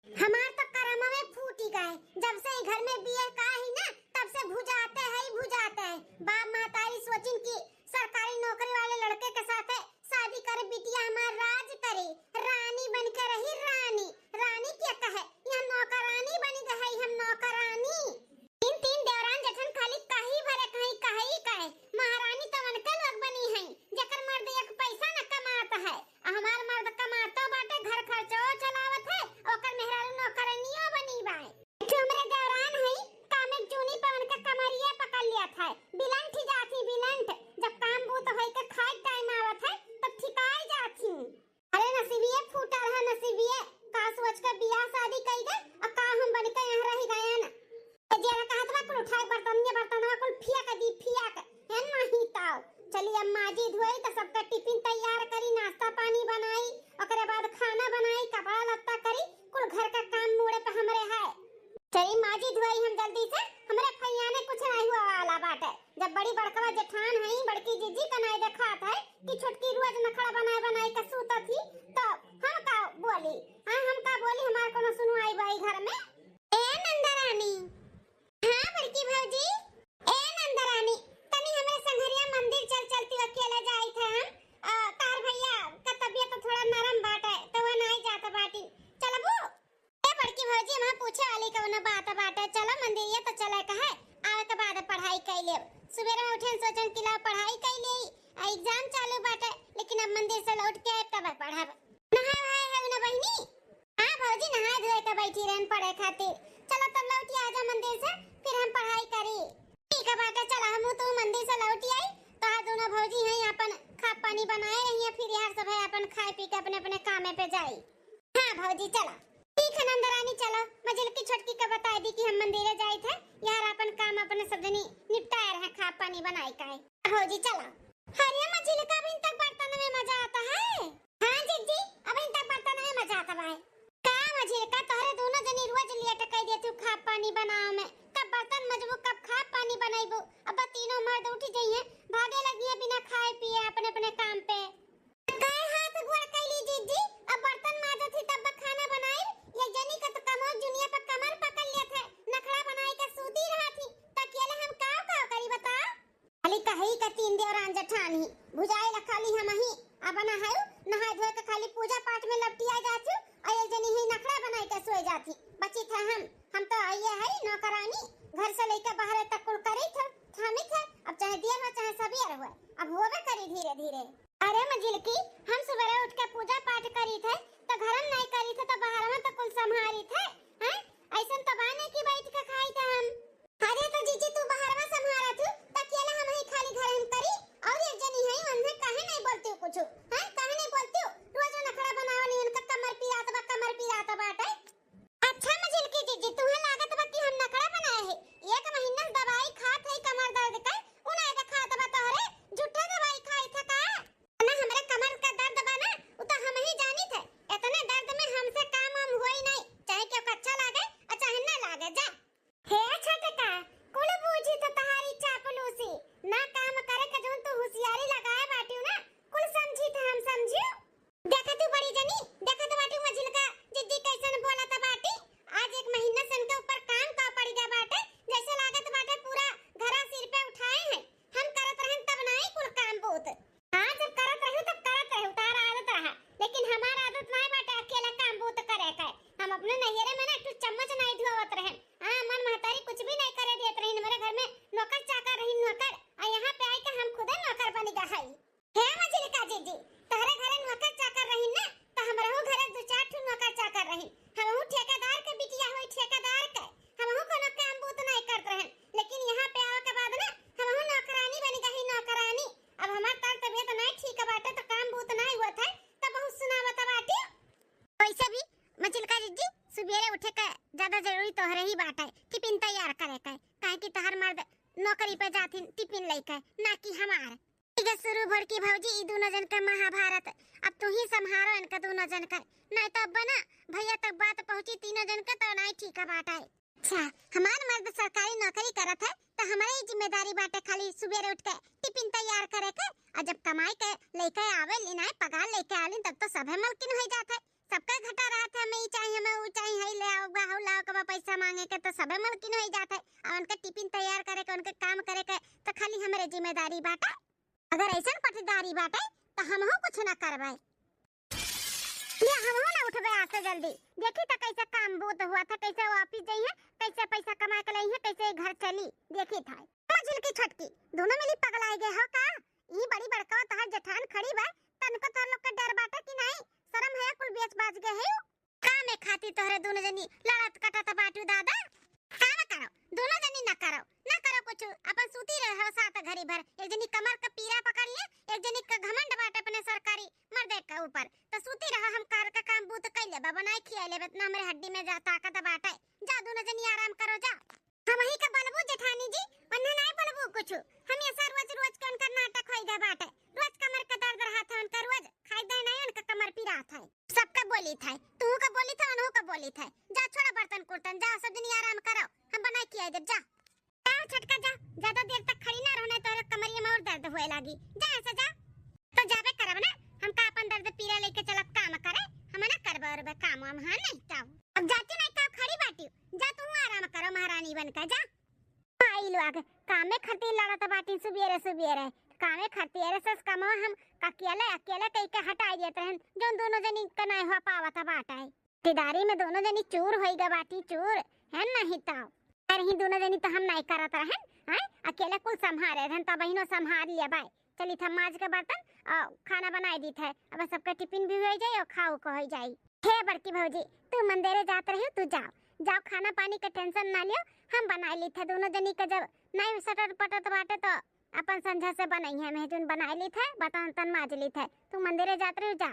हमार तो करम में फूटी गए, जब से ई घर में बिया का ही ना, सबसे भुजाते हैं, भुजाते हैं। बाप महतारी सोचिन कि सरकारी नौकरी वाले लड़के के साथ शादी करे, बिटिया हमार राज करे, रानी बन के रही, रानी। रानी के कहे, हम नौकरानी बनी गए, हम नौकरानी। तीन तीन देवरान जेठन खाली कही भरे कहीं, कही कहे, महारानी तो उनके लोग बनी हैं, जेकर मर्द एक पैसा न कमात है, आ हमार मर्द कमातो बाटे, घर खर्चो चलावत है, ओकर मेहरारू नौकरनियो बनी बाए। एक ठो हमरे देवरान है, काम एक जूनी पे उनके कमरिया पकड़ लिया था, बिलंठ जात ही बिलंठ। जब काम बूत होई के खाए टाइम आवत है, तब ठिकाई जात ही। अरे नसीबिये फूटा रहा नसीबिये, का सोच के बियाह शादी कई गए, और का हम बन के यहाँ रह गए न। ए जेरा कहत बा कुल उठाए बर्तनिया बर्तनवा कुल फिया के दी फिया के, है नहीं ताव। चली अब माजी धोई तो सबका टिफिन तैयार करी, नाश्ता पानी बनाई, ओकरे बाद खाना बनाई, कपड़ा लत्ता करी, कुल घर का काम मूड़े पे हमरे है। चली माजी धोई हम जल्दी से, हमरे फैया ने कुछ नहीं हुआ वाला बाटे। जब बड़ी बड़कवा जेठान हई, बड़की जीजी का नाई देखात है कि छोटकी रोज नखड़ा बनाए बनाए के सूतत ही, तो हम का बोली? हाँ, हम का बोली? हमार कोनो सुनवाई बाई घर में? ए नंदरानी। हाँ बड़की भौजी। ए नंदरानी, तनी हमरे संघरिया मंदिर चल चलती, अकेले जाइत है हम। आ, तार भैया का तबियत तो थोड़ा नरम बाटे, तो वह नाई जात बाटी। चलबू? ए बड़की भौजी, हम पूछे वाली कौनो बात बाटे, चलो मंदिरिया तो चले कहे, आवे के बाद पढ़ाई कई लेब। सुबेरे में उठेन सोचेन कि ला पढ़ाई कई लेई, आ एग्जाम चालू बाटे, लेकिन अब मंदिर से लौट के आए तब पढ़ब। नहाए वहाए है ना बहिनी? हाँ भौजी, नहाए धोए के बैठी रहन पढ़े खातिर। चलो तब लौट आजा मंदिर से, फिर हम पढ़ाई करी। ठीक है बाटे, चला हमहू तू मंदिर से लौट आई, तो आज दोनों भौजी हैं अपन खा पानी बनाए रही हैं, फिर यार सब है अपन खाए पी के अपने अपने कामे पे जाई। हाँ भौजी चला। ठीक है नंदरानी, चलो मझिलकी छोटकी का बताई दी कि हम मंदिरे जाइत है, यार अपन काम अपने सब जनी निपटाए रहे, खा पानी बनाई का है। भौजी चला। अरे मझिलका, अभी तक बर्तन में मजा आता है। हाँ जिज्जी, अभी तक बर्तन में मजा आता है। का मझिलका, तोहरे दोनों जनी रोज लेट कई देतू खा पानी बनावे में। कब बर्तन मजबू, कब खा पानी बनैबू। अब तीनों मर्द उठ जइहे, भागे लगिहे बिना खाए पिए अपने अपने काम पे। काहे हाथ गोड़ कैली जिज्जी? अब बर्तन माजत ही तब खाना बनाई। ये जनी का तो कमर जुनिया पे कमर पकड़ लेत है, नखड़ा बनाई के सूती रहत ही, त अकेले हम काव काव करी बताओ? खाली कही का तीन देवरान जेठान ही, भुजाए ला खाली हम ही, अब नहायु, नहाए धोए के खाली पूजा पाठ में लपटिया जात हूँ, और ये जनी ही नखड़ा बनाई के सोए जात ही। बची था हम, हम तो ये है नौकरानी, घर से लेके बाहर तक कुल करी थे, थामी थे, अब चाहे देर हो चाहे सबेर हो, अब होबे करी धीरे धीरे। अरे मझिलकी, हम सुबेरे उठ के पूजा पाठ करी थे, तो घर में नहीं करी थे, तो बाहर में तो कुल संभारी थे, हैं? ऐसन तो बाने की बैठ के खाई थे हम। अरे तो जीजी तू बहरवा संभारत हू, त अकेला हम ही खाली घर हम करी, और एक जनी है, उन्हें काहे नहीं बोलती हूँ कुछ, हैं? काहे नहीं बोलती हूँ? रोज नखड़ा बनावली, उनका कमर पिरात बा, कमर पिरात बाटे। अच्छा मझिलकी जीजी, तुहे लागत बा कि हम नखड़ा बनाए है? एक महीना से दवाई खात है कमर दर्द का, उ नहीं देखात बा तोहरे, झूठा दवाई खाई था का? ना हमरे कमर का दर्द बा ना, उ तो हम ही जानी थे। इतने दर्द में हमसे काम वाम होई नहीं, चाहे केहू का अच्छा लागे और चाहे ना लागे, जा। हे छोटका, कुल बूझी त तहारी चापलूसी, ना काम करे के जौन तू होशियारी लगाए बाटियो ना, कुल समझी त हम समझियो। देखा तू बड़ी जनी, देखा त बाटियो मझिलका जिज्जी कैसन बोला त बाटी। आज एक महीना से उनके ऊपर काम का पड़ गया बाटे, जैसे लागत बाटे पूरा घरा सिर पे उठाए हैं। हम करत रहन तब नाई कुल काम बूत। हाँ, जब करत रहू तब करत रहू, तार आदत रहा, लेकिन हमार आदत नाई बाटे अकेला काम बूत करे के। हम अपने नैहरे में ना एक ठो चम्मच नाई धोवत रहन। हाँ, हमार महतारी कुछ भी नाई करे देत रही, हमारे घर में नौकर चाकर रही नौकर, और यहाँ पे आई के हम खुदे नौकर बन गए हई। हे मझिलका जीजी, तोहरे घरे नौकर चाकर रही ना, तो हमरहू घरे दो चार ठो नौकर चाकर रही, हमहू ठेकेदार के बिटिया होई ठेकेदार के, हमहू कोनो काम बूत नाई करत रहन, लेकिन यहाँ पे आवे के बाद ना हमहू नौकरानी बन गई नौकरानी। अब हमार तार तबियत नाई ठीक बाटे तो काम बूत नाई होत है, तो बहुत सुनावत बाटी। वैसे भी मझिलका जीजी, सुबेरे उठे का ज्यादा जरूरी तोहरे ही बाटे, टिफिन तैयार करे के, काहे कि तोहर मर्द नौकरी पे जाथिन टिफिन लेके, ना कि हमार। ठीक है, शुरू बड़की भौजी, ई दोनों जन का महाभारत, अब तू ही संभारो इनका दोनों जन का, नहीं तो अब ना भैया तक बात पहुँची तीनों जन का, तो नाई ठीक बाटे। अच्छा, हमार मर्द सरकारी नौकरी करत है, तो हमारे ही जिम्मेदारी बाटे खाली सुबेरे उठ के टिफिन तैयार करे के, और जब कमाई के लेके आवे ली ना पगार लेके आलिन, तब तो सभे मलकिन हो जात है। सबका घटा रहत है, हमें ई चाही, हमें ऊ चाही, हई ले आओ, बा हऊ लाओ, कबा पैसा माँगे के तो सबे मलकिन होइ जात है। अब उनके टिफिन तैयार करे के, उनके काम करे के तो खाली हमरे जिम्मेदारी बाटे। अगर अइसन पटदारी बाटे तो हमहू कुछ ना करबै। ले हमहू ना उठबै आज से जल्दी। देखी तो कैसे काम बूत हुआ था, कैसे वो ऑफिस जाई है, कैसे पैसा कमा के लाई है, कैसे घर चली। देखी था। ओ झिलकी छोटकी, दोनों मिली पगलाइ गए हो का? ई बड़ी बड़का तोहर जेठान खड़ी बा, तनको तोहर लोग के डर बाटे कि नहीं? शर्म है कुल बेच बाच गए है। का में खातिर तोहरे दोनों जनी लड़त कटत बाटू दादा? का ना करो, दोनों जनी ना करो, ना करो कुछ, अपन सूती रहो साथ घड़ी भर। एक जनी कमर का पीरा पकड़ लिए, एक जनी का घमंड बाटे अपने सरकारी मर्दे के ऊपर, तो सूती रहो। हम घर का काम बूत कइ लेबा, बनाई खियाई लेबा, इतना हमरे हड्डी में जा ताकत बाटे। जा दोनों जनी आराम करो, जा। हमही का बोलबू जेठानी जी, उन्हें नहीं बोलबू कुछ। हमेशा रोज रोज के उनका नाटक होई गए बाटे, रोज कमर का दर्द रहत है उनका, रोज खाई दे नहीं उनका कमर पिरात है। सबका बोली था, तू का बोली था, उन्हों का बोली था। जा छोड़ा बर्तन कुर्तन, जा सब जनी आराम करो, हम बनाई खियाई देब, जा। जाओ छोटका जा, ज्यादा देर तक खड़ी ना रहो, नहीं तो कमरिया में और दर्द हुए लागी। जा ऐसे जा। तो जाबे करब ना, हम का अपन दर्द पीरा लेके चलब काम करे, हम ना करबे और काम हम, हाँ नहीं तो। अब जाती नहीं तो खड़ी बाटी, जा तू आराम करो महारानी बन के, जा। आई लोग कामे खातिर लड़त बाटी सुबेरे सुबेरे, कामे खातिर। अरे सस कमवा हम अकेले, अकेले कई के हटाई देत रहन, जौन दोनों जनी के नहीं हो पावत बाटे। रिश्तेदारी में दोनों जनी चूर होई गा बाटी, चूर, है नहीं तो। अरे ही दोनों जनी तो हम नहीं करत रहन, हैं? अकेले कुल संभारे रहन, तब बहिनो संभार लिया बाय। चली था माज के बर्तन और खाना बनाई दी थे, अब सबका टिफिन भी हो जाए और खाओ को हो जाए। हे बड़की भौजी, तू मंदिरे जात रही, तू जाओ, जाओ, खाना पानी के टेंशन ना लियो, हम बनाई ली थे दोनों जनी के। जब नहीं सटत पटत बाटे तो अपन संझा से बनई है, मैं जोन बनाई ली थे, बर्तन उर्तन माज ली थे, तू मंदिरे जात रही, जा।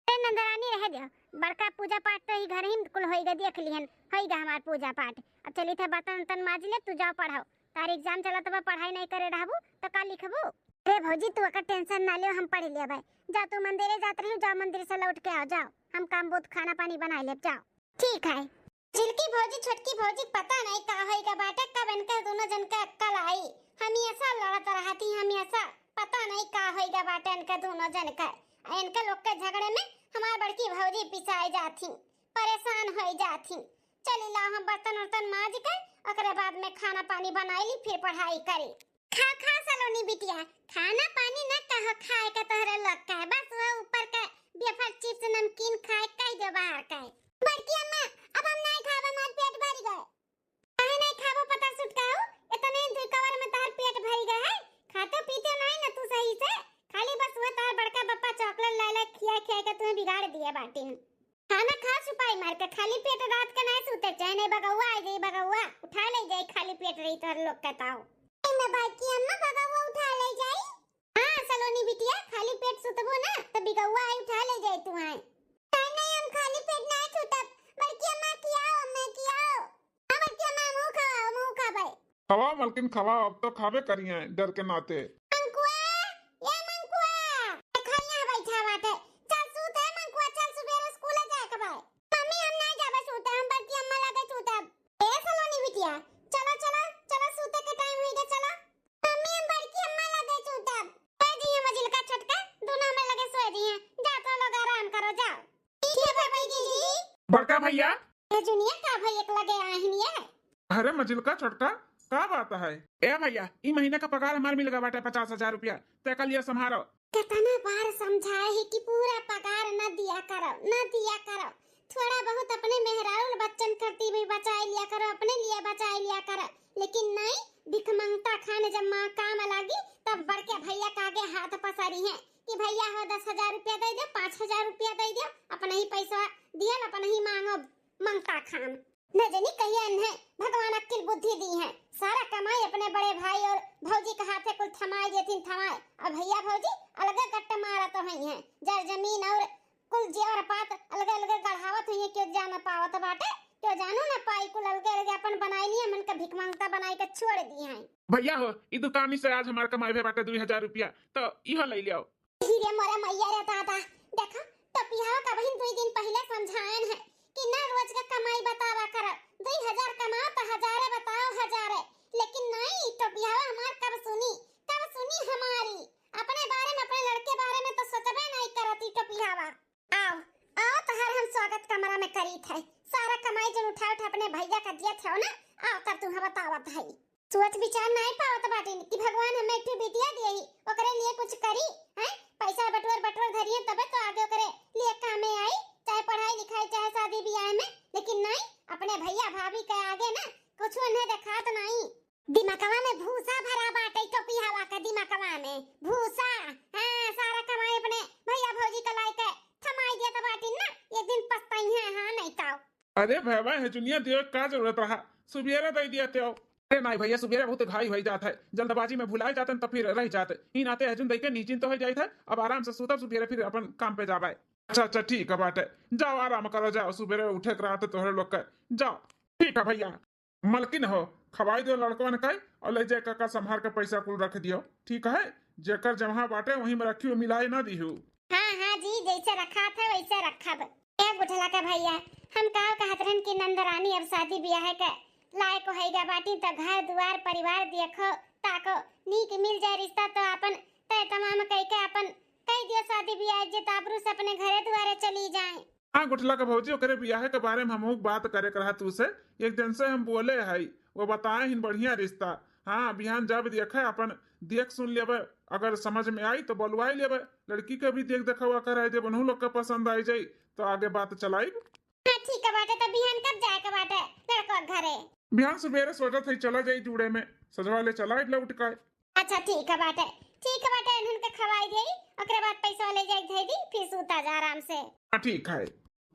ए नंदरानी रह दियो, बड़का पूजा पाठ तो ई घर ही कुल होई गा, देख लिहन, होई गा हमार पूजा पाठ। अब चली थे बर्तन उर्तन माज ले, तू जाओ पढ़ाओ, तार एग्जाम चलत बा, पढ़ाई नहीं करे रहबू तो का लिखबू? अरे भौजी तू एकर टेंशन ना लियो, हम पढ़ लेबै। जा तू मंदिरे जात रही, जाओ मंदिर से लौट के आओ, जाओ हम काम बूत खाना पानी बनाई लेब, जाओ। ठीक है। झिलकी भौजी, छोटकी भौजी, पता नहीं का होई गा बाटे, कब इनका दोनों जन का अक्कल आई। हमेशा लड़त रहती, हमेशा। पता नहीं का होई गा बाटे इनका दोनों जन का। आ इनका लोग के झगड़े में हमार बड़की भौजी पिसाई जाती, परेशान होई जाती। चली लाओ हम बर्तन उर्तन माज के, ओकरे बाद में खाना पानी बनाई ली, फिर पढ़ाई करी। खा, खा सलोनी बिटिया, खाना पानी न कहो खाए का तोहरे लोग का है, बस वह ऊपर का वेफर चिप्स नमकीन खाए कह दो बाहर का है। बड़की अम्मा, अब हम नहीं खाब, हमार पेट भर गए। काहे नहीं खाबो पता सुटका हो, इतने दुई कवर में तोहर पेट भर गए है, खाते पीते नहीं न तू सही से, खाली बस वह तोहर बड़का बप्पा चॉकलेट लाए लाए खिया खिया के तुम्हें बिगाड़ दिया बाटिन। खाना खा सुपाई मार के, खाली पेट रात के नहीं सूते, चाहे नहीं बगौआ आ जाई, बगौआ उठा ले जाई, खाली पेट रही तोहर लोग के ताऊ। ए में बड़की अम्मा बगौआ उठा ले जाई? हाँ सलोनी बिटिया, खाली पेट सुतबो ना तो बिगौआ आई उठा ले जाई तू आए। नहीं नहीं, हम खाली पेट नहीं सूतब, बड़की अम्मा खियाओ, अम्मा खियाओ। हाँ बड़की अम्मा, मुँह खवाओ, मुँह खाबे। खवाओ मलकिन खवाओ, अब तो खाबे करिए डर के नाते। मंकुआ, ए मंकुआ, देखो यहाँ बैठा बाटे। चल सूत है मंकुआ, चल सुबेरे स्कूल जाए के बा। मम्मी हम नहीं जाबे सूते, हम बड़की अम्मा लगे सूतब। ए सलोनी बिटिया, चलो चलो चलो, सूते के टाइम होई गए, चलो। मम्मी हम बड़की अम्मा लगे सूतब। सोए जी हम मझिलका छोटका, दोनों हमें लगे सोए जी हैं। जा तो लोग आराम करो, जाओ। ठीक है बड़की दीदी। बड़का भैया। ए जुनिया का भाई एक लगे आहिन ये। अरे मझिलका छोटका, का बात है? ए भैया, ई महीने का पगार हमार मिल गया बाटे पचास हजार रुपया, ते कल ये संभारो। कितना बार समझाए है कि पूरा पगार न दिया करो, न दिया करो, थोड़ा बहुत अपने मेहरारू बच्चन खातिर भी बचाए लिया करो, अपने लिए बचाए लिया करो, लेकिन नहीं, भिखमंगता खान जब माँ काम लागी तब बड़के भैया के आगे हाथ पसारी है कि भैया हो दस हजार रुपया दे दो, पाँच हजार रुपया दे दो, अपने ही पैसा दियल, अपने ही मांगो मंगता खान। न जनी कहिया इन्हें भगवान अक्किल बुद्धि दी है, सारा कमाई अपने बड़े भाई और भौजी के हाथे कुल थमाए देथिन, थमाए। और भैया भौजी अलगे गट्ट मारत हुई हैं, जर जमीन और कुल जेवर पात अलगे अलगे गढ़ावत हुई हैं, क्यों जा न पावत बाटे, क्यों जानू न पाई, कुल अलगे अलगे अपन बनाई लिए, मन का भिखमंगता बनाई के छोड़ दी हैं। भैया हो, ई दुकानी से आज हमार कमाई भे बाटे दुई हजार रुपया, तो इहो ले लियो। हीरे मोरे मैया रे दादा, देखा, टोपियावा का बहिन दुई दिन पहिले समझायन है कि ना रोज का कमाई बतावा कर, दुई हजार कमाओ तो हजारे बताओ, हजारे। लेकिन नहीं, टोपियावा हमार कब सुनी, कब सुनी हमारी? अपने बारे में, अपने लड़के बारे में तो सोचबे नहीं करती टोपियावा। आओ, आओ, तोहार हम स्वागत करीत है। सारा कमाई जन उठा उठा अपने भैया का दियत है ना, आओ तब तुम्हें बतावत है। सोच विचार नाई पावत बाटिन कि भगवान हमें एक ठो बिटिया दिए ही, ओकरे लिए कुछ करी, हैं? पैसा बटोर बटोर धरिए तबे तो आगे ओकरे लिए कामे आई, चाहे पढ़ाई लिखाई, चाहे शादी ब्याह में। लेकिन नाई, अपने भैया भाभी के आगे ना कुछ उन्हें देखात नाई। दिमकवा में भूसा भरा बाटे, टोपियावा के दिमकवा में भूसा। हाँ, सारा कमाई अपने भैया भौजी का लाई के थमाई दिया तो बाटिन ना, एक दिन पछताई है। हाँ, नहीं तो। अरे भैया, हेजुनिया दियो का जरूरत रहा, सुबेरे दे दिया त्यो। अरे नहीं भैया, सुबेरे बहुत घाई हो जात है, जल्दबाजी में भुला जाते तो फिर रह जाते। ई नाते हेजुन दे के निश्चिंत हो जात है। अब आराम से सूतब, सुबेरे फिर अपन काम पे जाबे। अच्छा अच्छा, ठीक है बाटे, जाओ आराम करो, जाओ, सुबेरे उठे के रहत तोहरे लोग के। जाओ। ठीक है भैया। मलकिन हो, खवाई दियो लड़कवन के और ले जाए काका संभार के पैसा कुल रख दियो, ठीक है? जेकर जमा बाटे वहीं में रखियो, मिलाए ना दिहू। हाँ हाँ जी, जैसे रखा था वैसे रखब। ए गुठला के भैया, हम का कहत रहन कि नंदरानी अब शादी ब्याह के लायक होइगा बाटी, तो घर दुआर परिवार देखो ताको, नीक मिल जाए रिश्ता तो अपन तय तमाम कई के अपन कई दियो शादी ब्याह, इज्जत आबरू से अपने घरे दुआरे चली जाए। हाँ गुठला के भौजी, ओकरे बियाहे के बारे में हमहू बात करे के रहा तू से। एक दिन से हम बोले हई, वो बताए हिन बढ़िया रिश्ता। हाँ, बिहान जब देखे अपन देख सुन लेबे, अगर समझ में आई तो बोलवाई लेबे। लड़की के भी देख देखावा कराई देबे, उन्हू लोग के पसंद आई जाई तो आगे बात चलाई। हाँ ठीक है बाटे, तो बिहान कब जाए के बाटे लड़का के घरे? बिहान सुबेरे सोचत हई चला जाई जुड़े में, सजवा ले चला लौट के। अच्छा ठीक है बाटे, ठीक है बाटे, इन्हन के खवाई देई, ओकरे बाद पैसा ले जाई दे दी, फिर सूता जा आराम से। हाँ ठीक है।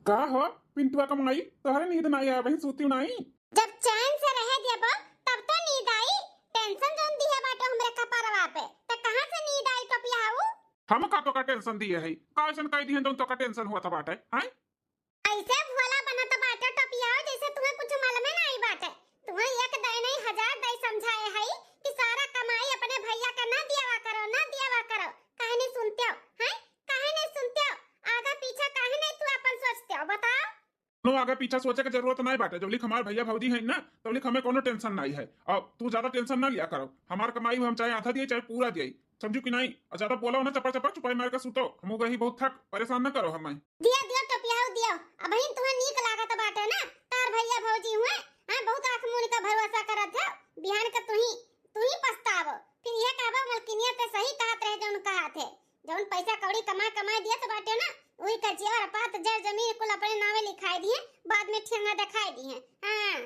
का हो पिंटुआ का माई, तोहरे नींद ना आया, वहीं सूती नहीं? जब चैन से रहे देबो तब तो नींद आई, टेंशन जौन दिहे बाटे हमरे कपरवा पे, त कहाँ से नींद आई टोपियाऊ? हम का तोका टेंशन दिए है? का ऐसन कह दिहन जौन तोका टेंशन हुआ था बाटे, हैं? ऐसे भोला बनत बाटे टोपियाऊ, जैसे तुम्हें कुछ मालूमे नहीं बाटे। तुम्हें एक दाई नहीं हजार दाई समझाए है कि सारा कमाई अपने भैया का ना दियावा करो, ना दियावा करो। काहे नहीं सुनते हो, हैं? काहे नहीं सुनते हो? आगा पीछा काहे नहीं तू अपन सोचते हो, बताओ? कोनो आगे पीछा सोचे के जरूरत नहीं बाटे। जौलिक हमार भैया भौजी है ना, तौलिक हमें कोनो टेंशन नहीं है। अब तू ज्यादा टेंशन ना लिया करो, हमार कमाई में हम चाहे आधा दिए चाहे पूरा दिए, समझू कि नहीं? और ज्यादा बोलो ना चपर चपर, चुपाई मार के सूतो, हम गही बहुत थक, परेशान ना करो हमें। दिया दिया टोपियाऊ दिया, अबहिन तुम्हें नीक लागत बाटे ना, तार भैया भौजी हुए, हाँ, बहुत आँख मून का भरोसा करत है, बिहान के तू ही, तू ही पछतावो, फिर यह कहबो मलकिनिया ते सही कहत रहे जौन कहत है। जौन पैसा कौड़ी कमा कमा दिया तो बाटे ना, वही का जेवर पात जर जमीन कुल अपने नावे लिखाई दिए, बाद में ठेंगा दिखाई दिए। हाँ।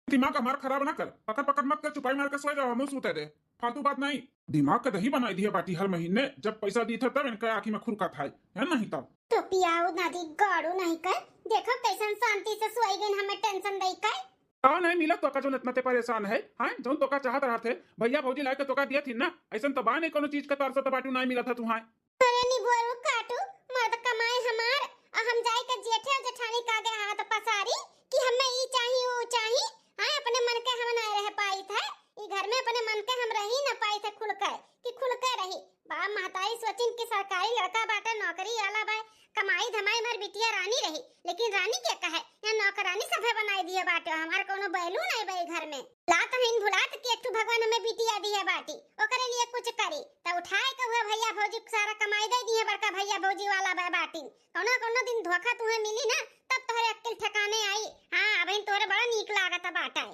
दिमाग हमार खराब ना कर, पकड़ पकड़ मत कर, चुपाई मार के सो जाओ, हमहू सूते दे, फालतू बात नहीं। दिमाग का दही बनाई दिए बाटी हर महीने, जब पैसा दी था तब इनका आँखी में खुरका था, है नहीं तब। टोपियाऊ नादी गाड़ू नहीं कर, देखो कैसन शांति से सोई गइन, हमें टेंशन दई कर। का नहीं मिला तोका जौन इतना ते परेशान है, हाँ? जौन तोका चाहत रहत है, भैया भौजी लाए के तोका दिए थी ना, ऐसन तो बा नहीं कोनो चीज के तरसत बाटू नहीं मिला था तुहाय। अरे निबोरू काटू, मर्द कमाए हमार, आ हम जाए के जेठे और जेठानी का आगे हाथ पसारी कि हमें ई चाही, ऊ चाही, हाँ? अपने मन के हम ना रह पाई थे, ई घर में अपने मन के हम रही ना पाई थे खुल के, कि खुल के रही। बाप महतारी सोचिन कि सरकारी लड़का बाटे, नौकरी वाला बा, कमाई धमाई मार बिटिया रानी रही, लेकिन रानी के कहे, या नौकरानी सभे बनाई दिए बाटे, हमार कोनो बैलू नहीं बा ई घर में। लात हईन भुलात कि एक ठो भगवान हमें बिटिया दिए बाटी, ओकरे लिए कुछ करी, त उठाए के हुआ भैया भौजी सारा कमाई दे दिए, बड़का भैया भौजी वाला बा बाटी। कोनो कोनो दिन धोखा तुम्हें मिली ना, तब तोहरे अक्ल ठिकाने आई। हाँ, अबहिन तोहरे बड़ा नीक लागत बाटे।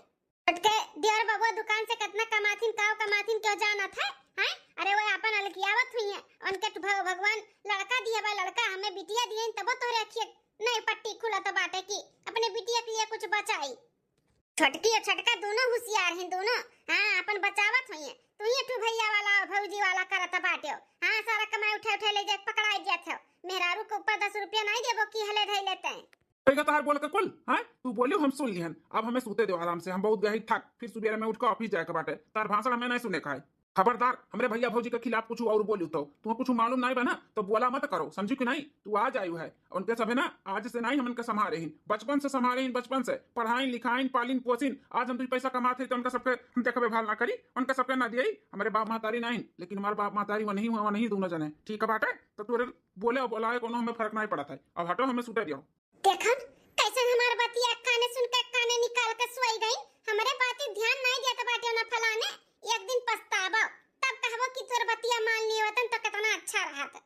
छोटके दियर बबुआ दुकान से कितना कमाथिन, काव कमाथिन, क्यों जानत है? हैं? अरे वो आपन अलगियावत हुई है, उनके तो भग-, भगवान लड़का दिए बा, लड़का हमें बिटिया दिए, तबो तोहरे अखिए नहीं पट्टी खुलत बाटे कि अपने बिटिया के लिए कुछ बचाई। छोटकी और छोटका दोनों होशियार हैं, दोनों। हाँ, अपन बचावत हुई है। तू ही तू भैया वाला, भौजी वाला करत बाटे हो। हाँ, सारा कमाई उठे उठे ले जाए, पकड़ाई जात हो। मेहरारू के ऊपर दस रुपया नहीं देबो कि हले धई लेते हैं। कहेगा तोहार बोल के कुल, हाँ? तू बोलियो, हम सुन लिहन। अब हमें सूते दो आराम से, हम बहुत गही थक, फिर सुबेरे में उठ के ऑफिस जाए के बाटे। तार भाषण हमें नहीं सुने का है। खबरदार, हमरे भैया भौजी के खिलाफ कुछ और बोलू तो, तुम्हें कुछ मालूम नहीं बा ना, तो बोला मत करो, समझू कि नहीं? तू आ जायू है, उनके सभे ना, आज से नहीं हम उनके संभारे ही, बचपन से संभारे ही, बचपन से पढ़ाइन लिखाइन पालिन पोसिन। आज हम दुई पैसा कमात है तो उनका सबके हम देखबे भाल ना करी, उनका सबके ना दिए। हमारे बाप महतारी नहीं, लेकिन हमारे बाप महतारी वो नहीं हुआ, वो नहीं दोनों जने, ठीक है बाटे? तो तोरे बोले और बोलाए कोनो हमें फर्क नहीं पड़त है। अब हटो, हमें सूते दियो। देखन, कैसन हमार बतिया काने सुन के काने निकाल के सोई गई। हमरे बाती ध्यान नहीं देत बाटे ना फलाने, एक दिन पछताबो, तब कहबो कि तोर बतिया मान लिए होतन तो कितना अच्छा रहत।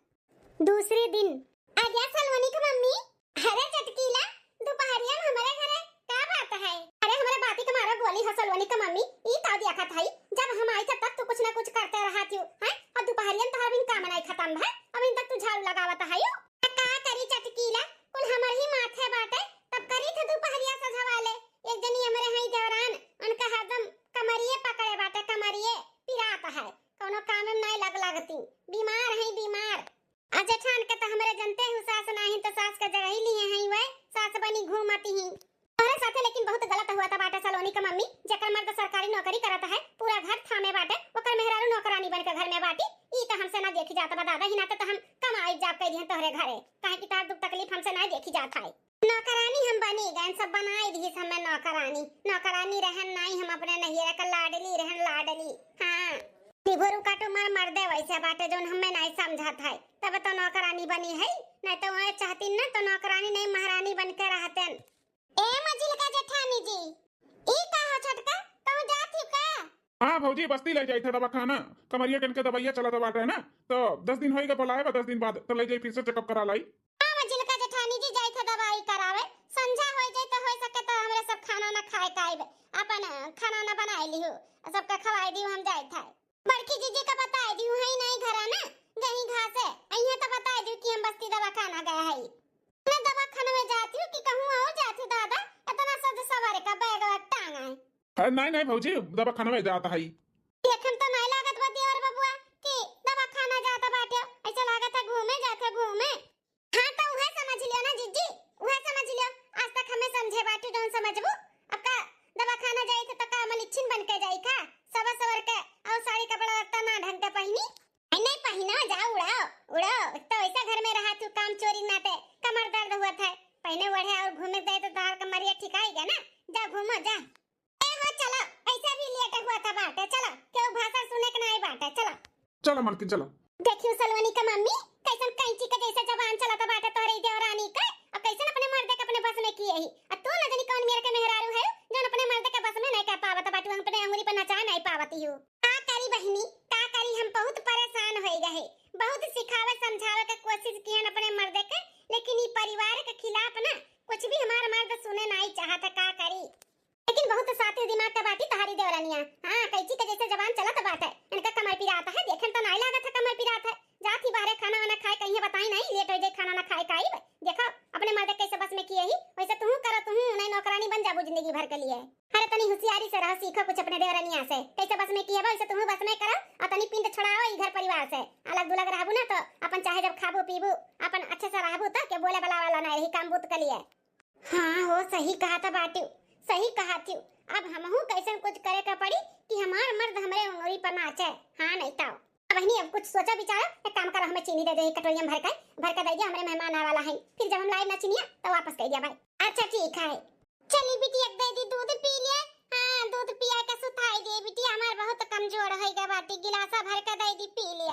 दूसरे दिन। आ गया सलोनी की मम्मी। अरे चटकीला, दुपहरिया में हमरे घरे का बात है? अरे हमरे बाती के मारा गोली हो सलोनी का मम्मी, ई का देखत हई? जब हम आई थे तब तू कुछ ना कुछ करते रहत हूँ, हैं? और दुपहरिया में तोहर बिन काम नहीं खत्म भय, अभी तक तू झाड़ू लगावत हई। त का करी चटकीला, कुल हमर ही माथे बाटे, तब करी थे दुपहरिया सझवाले। एक जनी हमरे हई देवरान, उनका हरदम कमरिये पकड़े बाटे, कमरिये पिरात है, कौनो काम में नहीं लग लगती, बीमार है बीमार। आ जेठान के त हमरे जनते हूँ, सास नाही त सास के जगह ही लिए हैं, वह सास बनी घूमती ही। तोहरे साथे लेकिन बहुत गलत हुआ था बाटे सलोनी का मम्मी, जेकर मर्द सरकारी नौकरी करत है, पूरा घर थामे बाटे, ओकर मेहरारू नौकरानी बन के घर में बाटी, ई त हमसे ना देखी जात बा दादा, ही नाते त हम कम आई जाब कह दिहन तोहरे घरे, काहे कि तार दुख तकलीफ हमसे ना देखी जात है। नौकरानी हम बनी गए, सब बनाई दी हमें नौकरानी, नौकरानी रहन नाई, हम अपने नैहरा का लाडली रहन लाडली। हाँ, निभुरु काटू मार मर्दे वैसे बाटे जौन हमें नहीं समझत है, तब तो नौकरानी बनी है, नहीं तो वह चाहती ना तो नौकरानी नहीं महारानी बन के रहते। ए मझिलका जेठानी जी, ई का हो छोटका, कहूँ जात ही का? हाँ भौजी, बस्ती ले जाई थे दवाखाना, कमरिया के इनके दवाइया चलत बाटे ना, तो दस दिन होई गए बुलाए बा, दस दिन बाद तो ले जाई फिर से चेकअप करा लाई। हाँ मझिलका जेठानी जी, जाई थे दवाई करावे, संझा हो जाए तो हो सके तो हमरे सब खाना ना खाए के आइबे, अपन खाना ना बनाए लिहू, सबका खवाए दियो, हम जाए थे। बड़की जीजी का बताए दियो है नहीं घरा ना, गई घासे, अइहे तो बताए दियो कि हम बस्ती दवाखाना गए है। मैं दवाखाना में जाती हूँ कि कहूँ और जाती हूँ दादा, इतना सज सवार का बैग वैग टांगा है। अरे नहीं, नहीं भौजी, दवाखाना में जाता है। देखम तो नहीं लागत बा देवर बबुआ कि दवाखाना जाता बाटे, ऐसा लागत है घूमे जाता घूमे। हाँ तो उहे समझ लियो ना जीजी, उहे समझ लियो। आज तक हमें समझे बाटू जौन समझबू, अब का दवाखाना जाई थे तो का मलिच्छिन बन के जाई का? सबर सबर के और साड़ी कपड़ा लत्ता ना ढंग के पहनी। नहीं, नहीं पहिना, जा उड़ाओ, उड़ाओ। तो ऐसा घर में रहा तू काम चोरी नाते कमर दर्द हुआ था, पहने ओढ़े और घूमे दे तो तार कमरिया ठिकाई गया ना, जा घूमो जा। ए हो चलो, ऐसा भी लेट हुआ था बाटे, चलो, क्यों भाषण सुने के नहीं बाटे, चलो। चलो मलकिन, चलो। देखियो सलोनी का मम्मी, कैसन कैंची का जैसे जबान चलत बाटे तोहरे देवरानी का, और कैसन अपने मर्दे के अपने बस में किए ही। और तू न जानी कौन मेर के मेहरारू है, जौन अपने मर्दे के बस में नहीं कर पावत बाटू, अपने अंगुरी पर नचा नहीं पावती हूँ। का करी बहिनी, का करी, हम बहुत परेशान होई गए। बहुत सिखावे समझावे के कोशिश किहन अपने मर्दे के, लेकिन ई परिवार के खिलाफ ना कुछ भी हमार मर्द सुने नहीं चाहत है, का करी। लेकिन बहुत सातिर दिमाग का बाटी तहारी देवरनिया। हाँ, कैंची के जैसे जबान चलत बाटे। इनका कमर पिरात है, देखन तो नाई लागत है कमर पिरात है। जात ही बाहरे खाना वाना खाए, कहीं बताई नहीं, लेट हो जाए खाना ना खाए का आइब। देखो, अपने मर्दे कैसे बस में किए ही, वैसे तुहू करो, तुहू नहीं नौकरानी बन जाबू जिंदगी भर के लिए। अरे तनी होशियारी से रहो, सीखो कुछ अपने देवरनिया से। कैसे बस में किए बा, वैसे तुहू बस में करो, और तनी पिंड छोड़ाओ ई घर परिवार से। अलग दुलग रहबू ना तो अपन चाहे जब खाबू पीबू, अपन अच्छे से रहबू तो के बोले वाला वाला ना रही काम बूत के लिए। हाँ हो, सही कहा था बाटू, सही कहा थी। अब हमहू कैसन कुछ करे का पड़ी कि हमार मर्द हमरे उंगली पर नाचे। हाँ नहीं तो। अब बहिनी, अब कुछ सोचा विचारा, एक काम करो, हमें चीनी दे दे एक कटोरिया में भर के, भर के दे दिया, हमरे मेहमान आवे वाला है, फिर जब हम लाइब ना चीनिया तो वापस दे दिया भाई। अच्छा ठीक है। चली बिटिया, दे दी दूध पी ले। हाँ, दूध पिया के सुताई दे बिटिया, हमार बहुत कमजोर होई गए बाटी, गिलासा भर के दे दी, पी ले।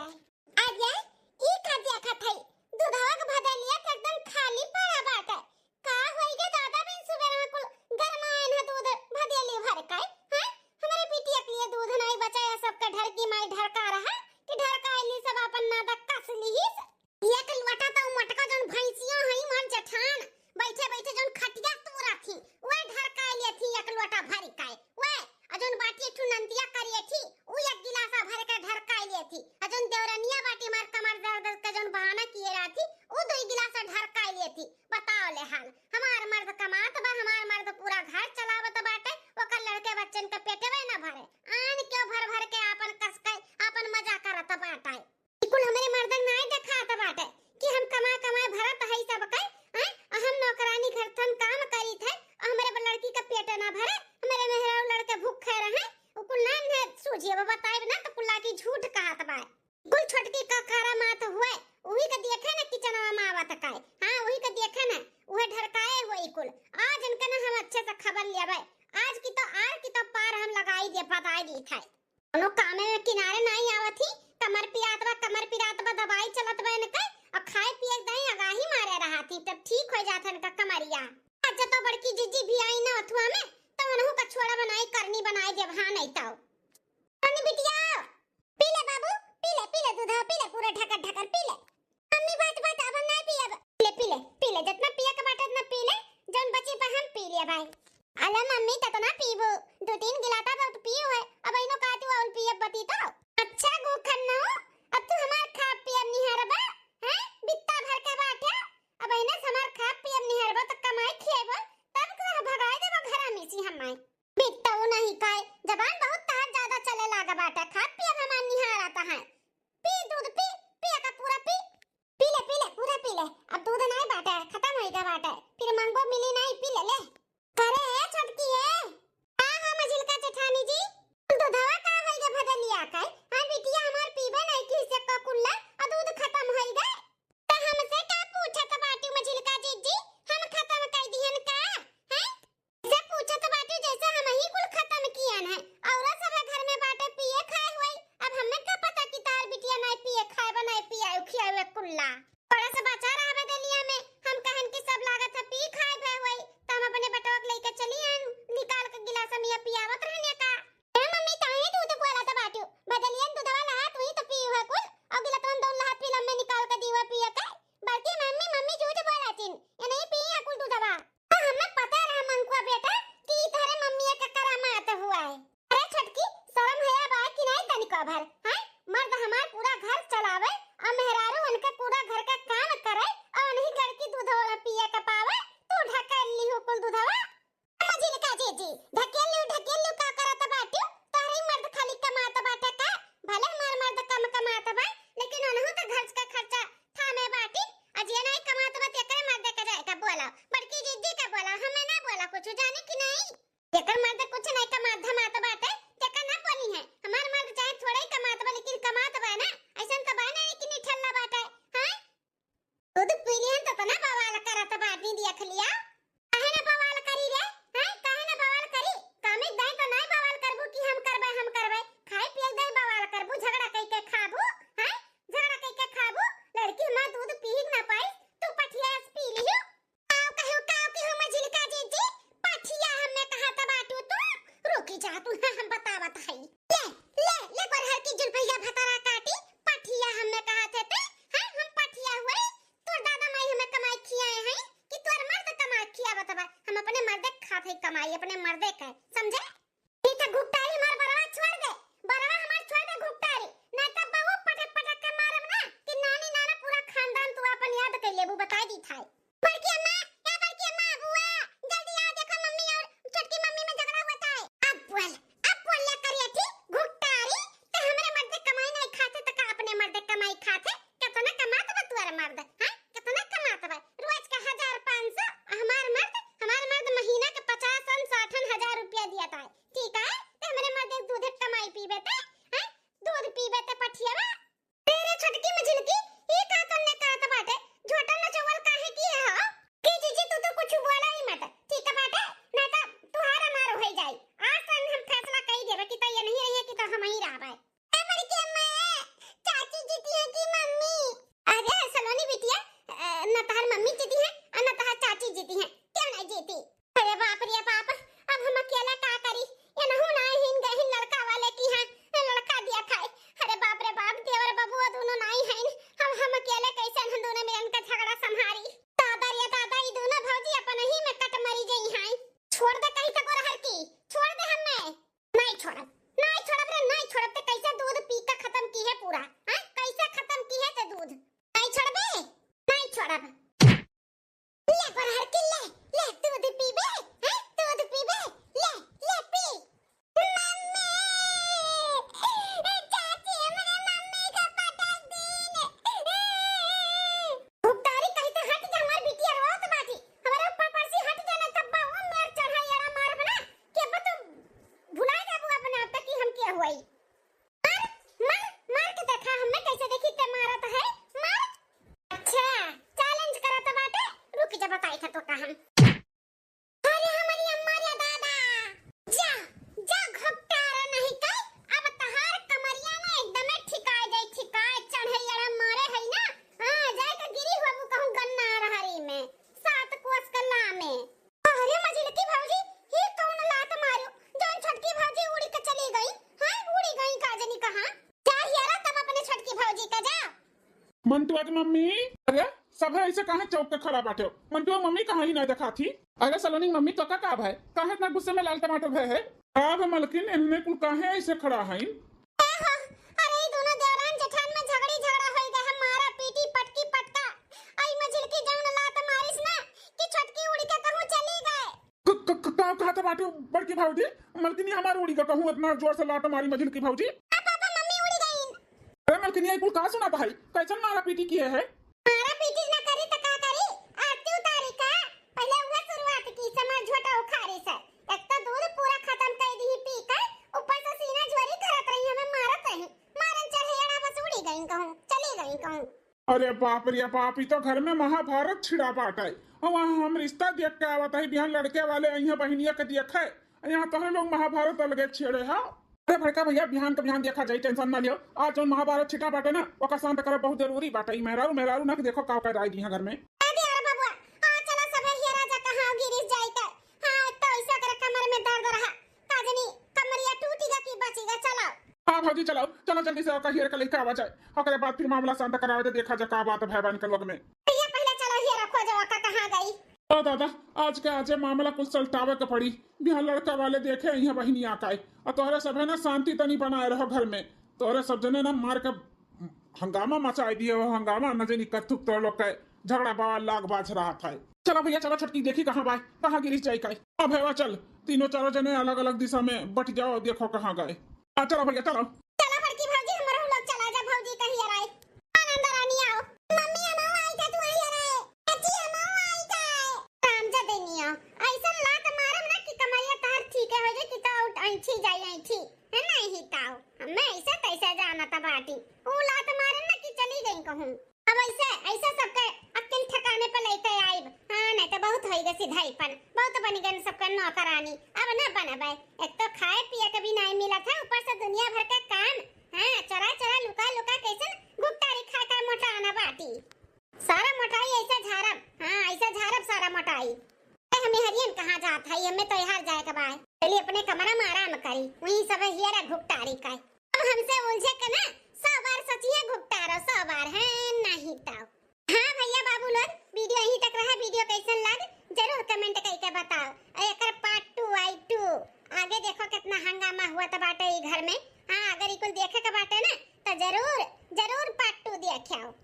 अरे, ई का देखत है? दूधवा के भदेलिया तो एकदम खाली पड़ा बाटे। का होई गे दादा, बिन सुबेर में कुल गरमाए ना दूध भदेली भर के, हैं? हमरे बिटिया के लिए दूध नहीं बचा, या सबके ढरकी माई ढरका रहा कि ढरका ली सब अपन नादा कस लीस। एक लोटा तो मटका जौन भैंसिया है मोर जेठान, बैठे बैठे जौन खटिया तोरा थी, वह ढरका लिए थी एक लोटा भर के, वह आ जौन बाटी एक ठो नंदिया करिए थी, उ एक गिलासा भर के ढरकाई लिए थी। आ जौन देवरनिया बाटी मार कमर दर्द के जौन बहाना किए रहा थी, उ दो गिलासा ढरकाई लिए थी। बताओ ले हाल, हमार मर्द कमात बा, हमार मर्द पूरा घर चलावत बाटे, ओकर लड़के बच्चन के पेटवे न भरे, आन क्यों भर भर के आपन कस के आपन मजा करत बाटे। ई कुल हमरे मर्दन नाय देखात बाटे कि हम कमा कमाए भरत हई सबके, हैं? आ हम नौकरानी घर थन काम करीत है, आ हमरे ब-, लड़की का पेट ना भरे, हमरे मेहरारू लड़के भूखे रहे, उ कुल नाम है सूझिए, वो बताइब ना तो कुल लागी झूठ कहत बा। कुल छोटकी का खारा मात हुए, उही के देखे ना किचनवा में आवत का है। हाँ, उही के देखे ना, उहे ढरकाए हुए ई कुल। आज इनके ना हम अच्छे से खबर लेबे, आज की तो आर की तो पार हम लगाई दे, बताई दी थे। कोनो कामे में किनारे नाई आवत ही, कमर पिरात बा, कमर पिरात बा, दवाई चलत बा इनके, और खाए पिए के दाई अगाही मारे रहत ही, तब ठीक हो जात है इनका कमरिया। अच्छा तो बड़की जीजी भी आई ना अथुआ में, तो उनहु का छोड़ा बनाई, करनी बनाई देब, हाँ नहीं तो। पानी बिटिया, पी ले बाबू, पी ले, पी ले दूध, पी ले पूरा ढकर ढकर पी ले। मम्मी बात बात अब हम नहीं पियब। पी ले, पी ले, पी ले, जितना पिए के बाटे उतना पी ले, जौन बची बाय। अले मम्मी, ततना पीबू? दो तीन गिलाटा बहुत पीयू है, अब इनो काटी और पियब बती तो। अच्छा गोखन्नो, अब तू हमार खाब पियब निहारबा, हैं? बित्ता भर के बाटे, अब इने से हमार खाब पियब निहारबा त कमाई खिएबो, तब तो भगाई देबो घरा में से हमाई। बित्तऊ नहीं खाए, जबान बहुत तहार ज्यादा चले लागा बाटे, खाब पियब हमार निहारत है। पी दूध पी, पिया का पूरा पी। पी ले, पी ले, पूरा पी ले। अब दूध नाई बाटे, खतम होइगा बाटे। फिर मांगबो मिली नाई, पी ले, ले। अरे ए छोटकी ए। का हो मझिलका जेठानी जी? दूधवा का होइगा भदलिया का? हाँ बिटिया हमार पीबे नाई की से का कुल्ला, आ दूध खतम होइगा। त हमसे का पूछत बाटू मझिलका जीजी? हम खतम कई दिहन का? हैं? से पूछत बाटू जैसे हम ही कुल खतम कियन है। औरत सब घर में बाटे पिए खाए हुए। अब हमें का पता कि तार बिटिया नाई पिए खाए बा, नाई पियाए खियाए कुल्ला। थोड़ा सा बचा रहा बदलिया में। हम कहन कि सब लागत है पी खाए भे हुए। त हम अपने बटवा के लेके चली आन। निकाल के गिलास में या पियावत रहने का। ए मम्मी, काहे दूध बोलत बाटू? बदलियन दूधवा लहा, तू ही तो पीयू है कुल। और गिलतवन दोन लहा पीला में निकाल के दीवा पिया के। बल्कि मम्मी, मम्मी झूठ बोलतिन। ये नहीं पी है कुल दूधवा। तो हमें पता रहा मंकुआ बेटा कि ई तोहरे मम्मी के करामात हुआ है। अरे छोटकी, शर्म हया बा कि नहीं तनिको भर? हैं? मर्द हमार पूरा घर चलावे और मेहरारू उनके पूरा घर का काम करे और उन्हीं लड़की दूधवा पिए के पावे। तू ढकेल ली हो कुल दूधवा। मझिलका जीजी, ढकेलू, ढकेलू का करत बाटू? तोहरे मर्द खाली कमात बाटे का? भले हमार मर्द कम कमात बा, लेकिन ओनहु त घर का खर्चा थामे बाटी। अजिया नहीं कमात बा, तेकर मर्द का जाए का बोला, बड़की जीजी का बोला, हमें ना बोला कुछ, जाने कि नहीं? तेकर मर्द कुछ नहीं कमात धमात बाटे, तेकर ना बोली है। हमार मर्द चाहे थोड़ा ही कमात बा, लेकिन कमात बा ना, ऐसन तो बा नहीं कि निठल्ला बाटे, हाँ? दूध पी लिहन त तना बवाल करत बाटी, देख लिया। काहे ना बवाल करी रे? हैं? काहे ना बवाल करी? कामे दाई तो नाई बवाल करबू कि हम करबे, हम करबे। खाए पिए दाई बवाल करबू, झगड़ा कई के खाबू, हैं? झगड़ा कई के खाबू। लड़की हमार दूध पी ही ना पाई, तू पठिया से पी लियो। काव कहो, काव कहो मझिलका जीजी, पठिया हमें कहा त बाटू तू। रुकी जा तू, हाँ, हम बतावत हई। ले, ले, ले बरहर की जुल्फैया भतारा काटी, पठिया हमें कहा थे ते, हैं? हम पठिया हुए? तोर दादा माई हमें कमाई खियाए हैं कि तोर मर्द कमाई खियावत बा? हम अपने मर्दे के खात है कमाई, अपने मर्दे के, समझे? ई तो घुट्टारी हमार बरवा छोड़ दे, बरवा हमार छोड़ दे घुट्टारी, नहीं तो बहू पटक पटक के मारब ना कि नानी नाना पूरा खानदान तू अपन याद कर लेबू, बताई दी थाई। बड़की अम्मा, ए बड़की अम्मा, बुआ, जल्दी आओ, देखो मम्मी और छोटकी मम्मी में झगड़ा होता है। अब बोल, अब बोल ले करिया थी, घुट्टारी, ते हमरे मर्दे कमाई नहीं खाते, त का अपने मर्दे कमाई खाते? कितना कमात बा तुअर मर्द, हाँ? कितना कमात बा? रोज का हजार पाँच सौ, हमार मर्द, हमार मर्द महीना के पचासन, साठन हजार रुपया दिया था, ठीक है? ते हमरे मर्दे दूध कमाई पीबे ते, हाँ? दूध पीबे ते पठिया बा, तेरे छोटकी मझिलकी, ई का तन्ने करत बाटे? झोटा नचौवल काहे की है हो? की जीजी, तू तो कुछ बोला ही मत, ठीक बाटे? ना तो तुहार हमार हो जाई। आज तो हम फैसला कई देबे कि तो ये नहीं रहिए कि तो हम ही रहबे। ए बड़की अम्मा, चाची जीती है कि मम्मी? अरे सलोनी बिटिया, अ, न तहार मम्मी जीती है और न तहार चाची जीती है। क्यों नहीं जीती? अरे बाप रे बाप, अब हम अकेले का करी? ये नहु नाई हिन गहिन लड़का वाले की हाँ, लड़का दिया खाए। अरे बाप रे बाप, देवर बबुआ दोनों नाई हैं, अब हम अकेले कैसे हम दोनों मिलन का झगड़ा संभारी? दादा रे दादा, ई दोनों भौजी अपन ही में कट मरी गई हैं। छोड़ दे कहीं तक रहर की, छोड़ दे हमें। नहीं छोड़ब, नहीं छोड़ब रे, नहीं छोड़ब। ते कैसे दूध पी के खत्म की है पूरा, हैं? कैसे खत्म की है ते दूध? नहीं छोड़बे, नहीं छोड़ब। ले बरहर के ले, ले दूध पीबे, हैं? दूध पीबे, ले, ले पी। मम्मी, ए चाची हमरे मम्मी का पटक दीन। भुगतारी कही तो हट जा, हमार बिटिया रोत बाटी। हमारे ऊपर पर से हट जाना तब बाबू मेर चढ़ा एड़ा मारब ना, कि अब तो भुला जाबू अपने आप तक कि हम के हुआई। मार, मार, मार के देखा, हमें कैसे देखी ते मारत है, मार। अच्छा, चैलेंज मंटुआ के मम्मी, अरे सब है ऐसे काहे चौंक के खड़ा बाटे हो? मंटुआ मम्मी कहाँ ही ना देखा थी। अरे सलोनी मम्मी तो का, का भय? काहे इतना गुस्से में लाल टमाटर भय है? का भय मलकिन, इन्हें कुल काहे ऐसे खड़ा है? ए हो, अरे ई दोनों देवरान जेठान में झगड़ी झगड़ा होई गए है, मारा पीटी पटकी पटका। आई मझिलकी जौन लात मारिस ना कि छोटकी उड़ी के कहूँ चली गए। क-, क-, क-, का कहत बाटे बड़की भौजी? मलकिनी हमार उड़ी का कहूँ इतना जोर से लात मारी मझिलकी भौजी। आ पापा, मम्मी उड़ी गईन। अरे मलकिनी, ई कुल का सुनात है? कैसन मारा पीटी किए है? मारा पीटी ना करी त का करी? आरती उतारी का? पहले उहे शुरुआत की, समर झोटा उखारी से। एक तो दूध पूरा खत्म कर दी पी कर, ऊपर से सीना झोरी करत रही, हमें मारत रही। मारन चढ़े एड़ा बस उड़ी गई कहूँ, चली गई कहूँ। अरे बाप रे बाप, ई तो घर में महाभारत छिड़ा बाटे। वहाँ हम रिश्ता देख के आवत है, बिहान लड़के वाले अइहें बहिनिया के देखे, यहाँ तोहरे लोग महाभारत अलगे छेड़े हो। अरे बड़का भैया, बिहान के बिहान देखा जाई, tension ना लियो। आज जौन महाभारत छिटा बाटे ना, ओका शांत करब बहुत जरूरी बाटे। ई मेहरारू, मेहरारू ना के देखो का का राय दी है घर में। ए दियारा बबुआ, आ चला सबे हियरा जा कहाँ गिरिस जाई के। हाँ, एक तो ऐसा करे कमर में दर्द रहा, का जनी कमरिया टूटी गा कि बची गा, चला। हाँ भौजी, चलाओ, चलो जल्दी से ओका हियर के लेके आवा जाए, ओकरे बाद फिर मामला शांत करावे दे, देखा जा का बात भय बा इनके लोग में। भैया पहले चलो हियरा खोजो का कहाँ गई। ओ दादा, आज के आजे मामला कुल सलटावे के पड़ी। बिहान लड़का वाले देखे अइहें बहिनिया का। और तोहरे सभे ना शांति तनी बनाए रहो घर में। तोहरे सब जने ना मार के हंगामा मचाई दिए हो, हंगामा न जानी कत्थुक तोर लोग के झगड़ा बवाल लाग बाज रहा था। चलो भैया, चलो छोटकी देखी कहाँ बाय, कहाँ गिरी जाई का। अब हेवा चल, तीनों चारों जने अलग अलग दिशा में बट जाओ, देखो कहाँ गए। हाँ चलो भैया चलो। चलो बड़की भौजी, हमरो लोग चला जा भौजी कहिया राय। आनंद रानी आओ। मम्मी, हम आई का तू आई रे? अजी, हम आई का? राम जा देनिया, ऐसा लात मारम ना कि कमरिया तहर ठीक हो जाए कि तो उठ ऐंठी जाई ऐंठी। है ना, यही ताऊ। हमें ऐसे तैसे जानत बाटी। ऊ लात मारन ना कि चली गई कहूँ। अब ऐसे, ऐसे सबके अक्किल ठिकाने पे लेके आइब। हाँ, नहीं तो बहुत होई गए सिधाईपन। बहुत बन गए सबके नौकरानी। अब ना बनबे। एक तो खाए पिए के भी नहीं मिलत है, ऊपर से दुनिया भर के काम। हाँ, चोरा चोरा लुका लुका कैसन गुप्तारी खा खा मोटाना बाटी। सारा मोटाई ऐसा झारब, हाँ, ऐसा झारब सारा मोटाई। ए, हमें हरियन कहाँ जात है, हमें तो यहाँ जाए के बा। चलिए अपने कमरा में आराम करी, वहीं सब हियरा घुपटारी का। अब हमसे उलझे के ना, सौ बार सोचिए घुपटारो, सौ बार है नहीं तो। हाँ भैया बाबू लोग, video यहीं तक रहा। Video कैसन लग, जरूर comment करके बताओ। और एकर part two आई two, आगे देखो कितना हंगामा हुआ तो बाटे ई घर में। हाँ, अगर ई कुल देखे के बाटे ना, तो जरूर, जरूर part two देखियो।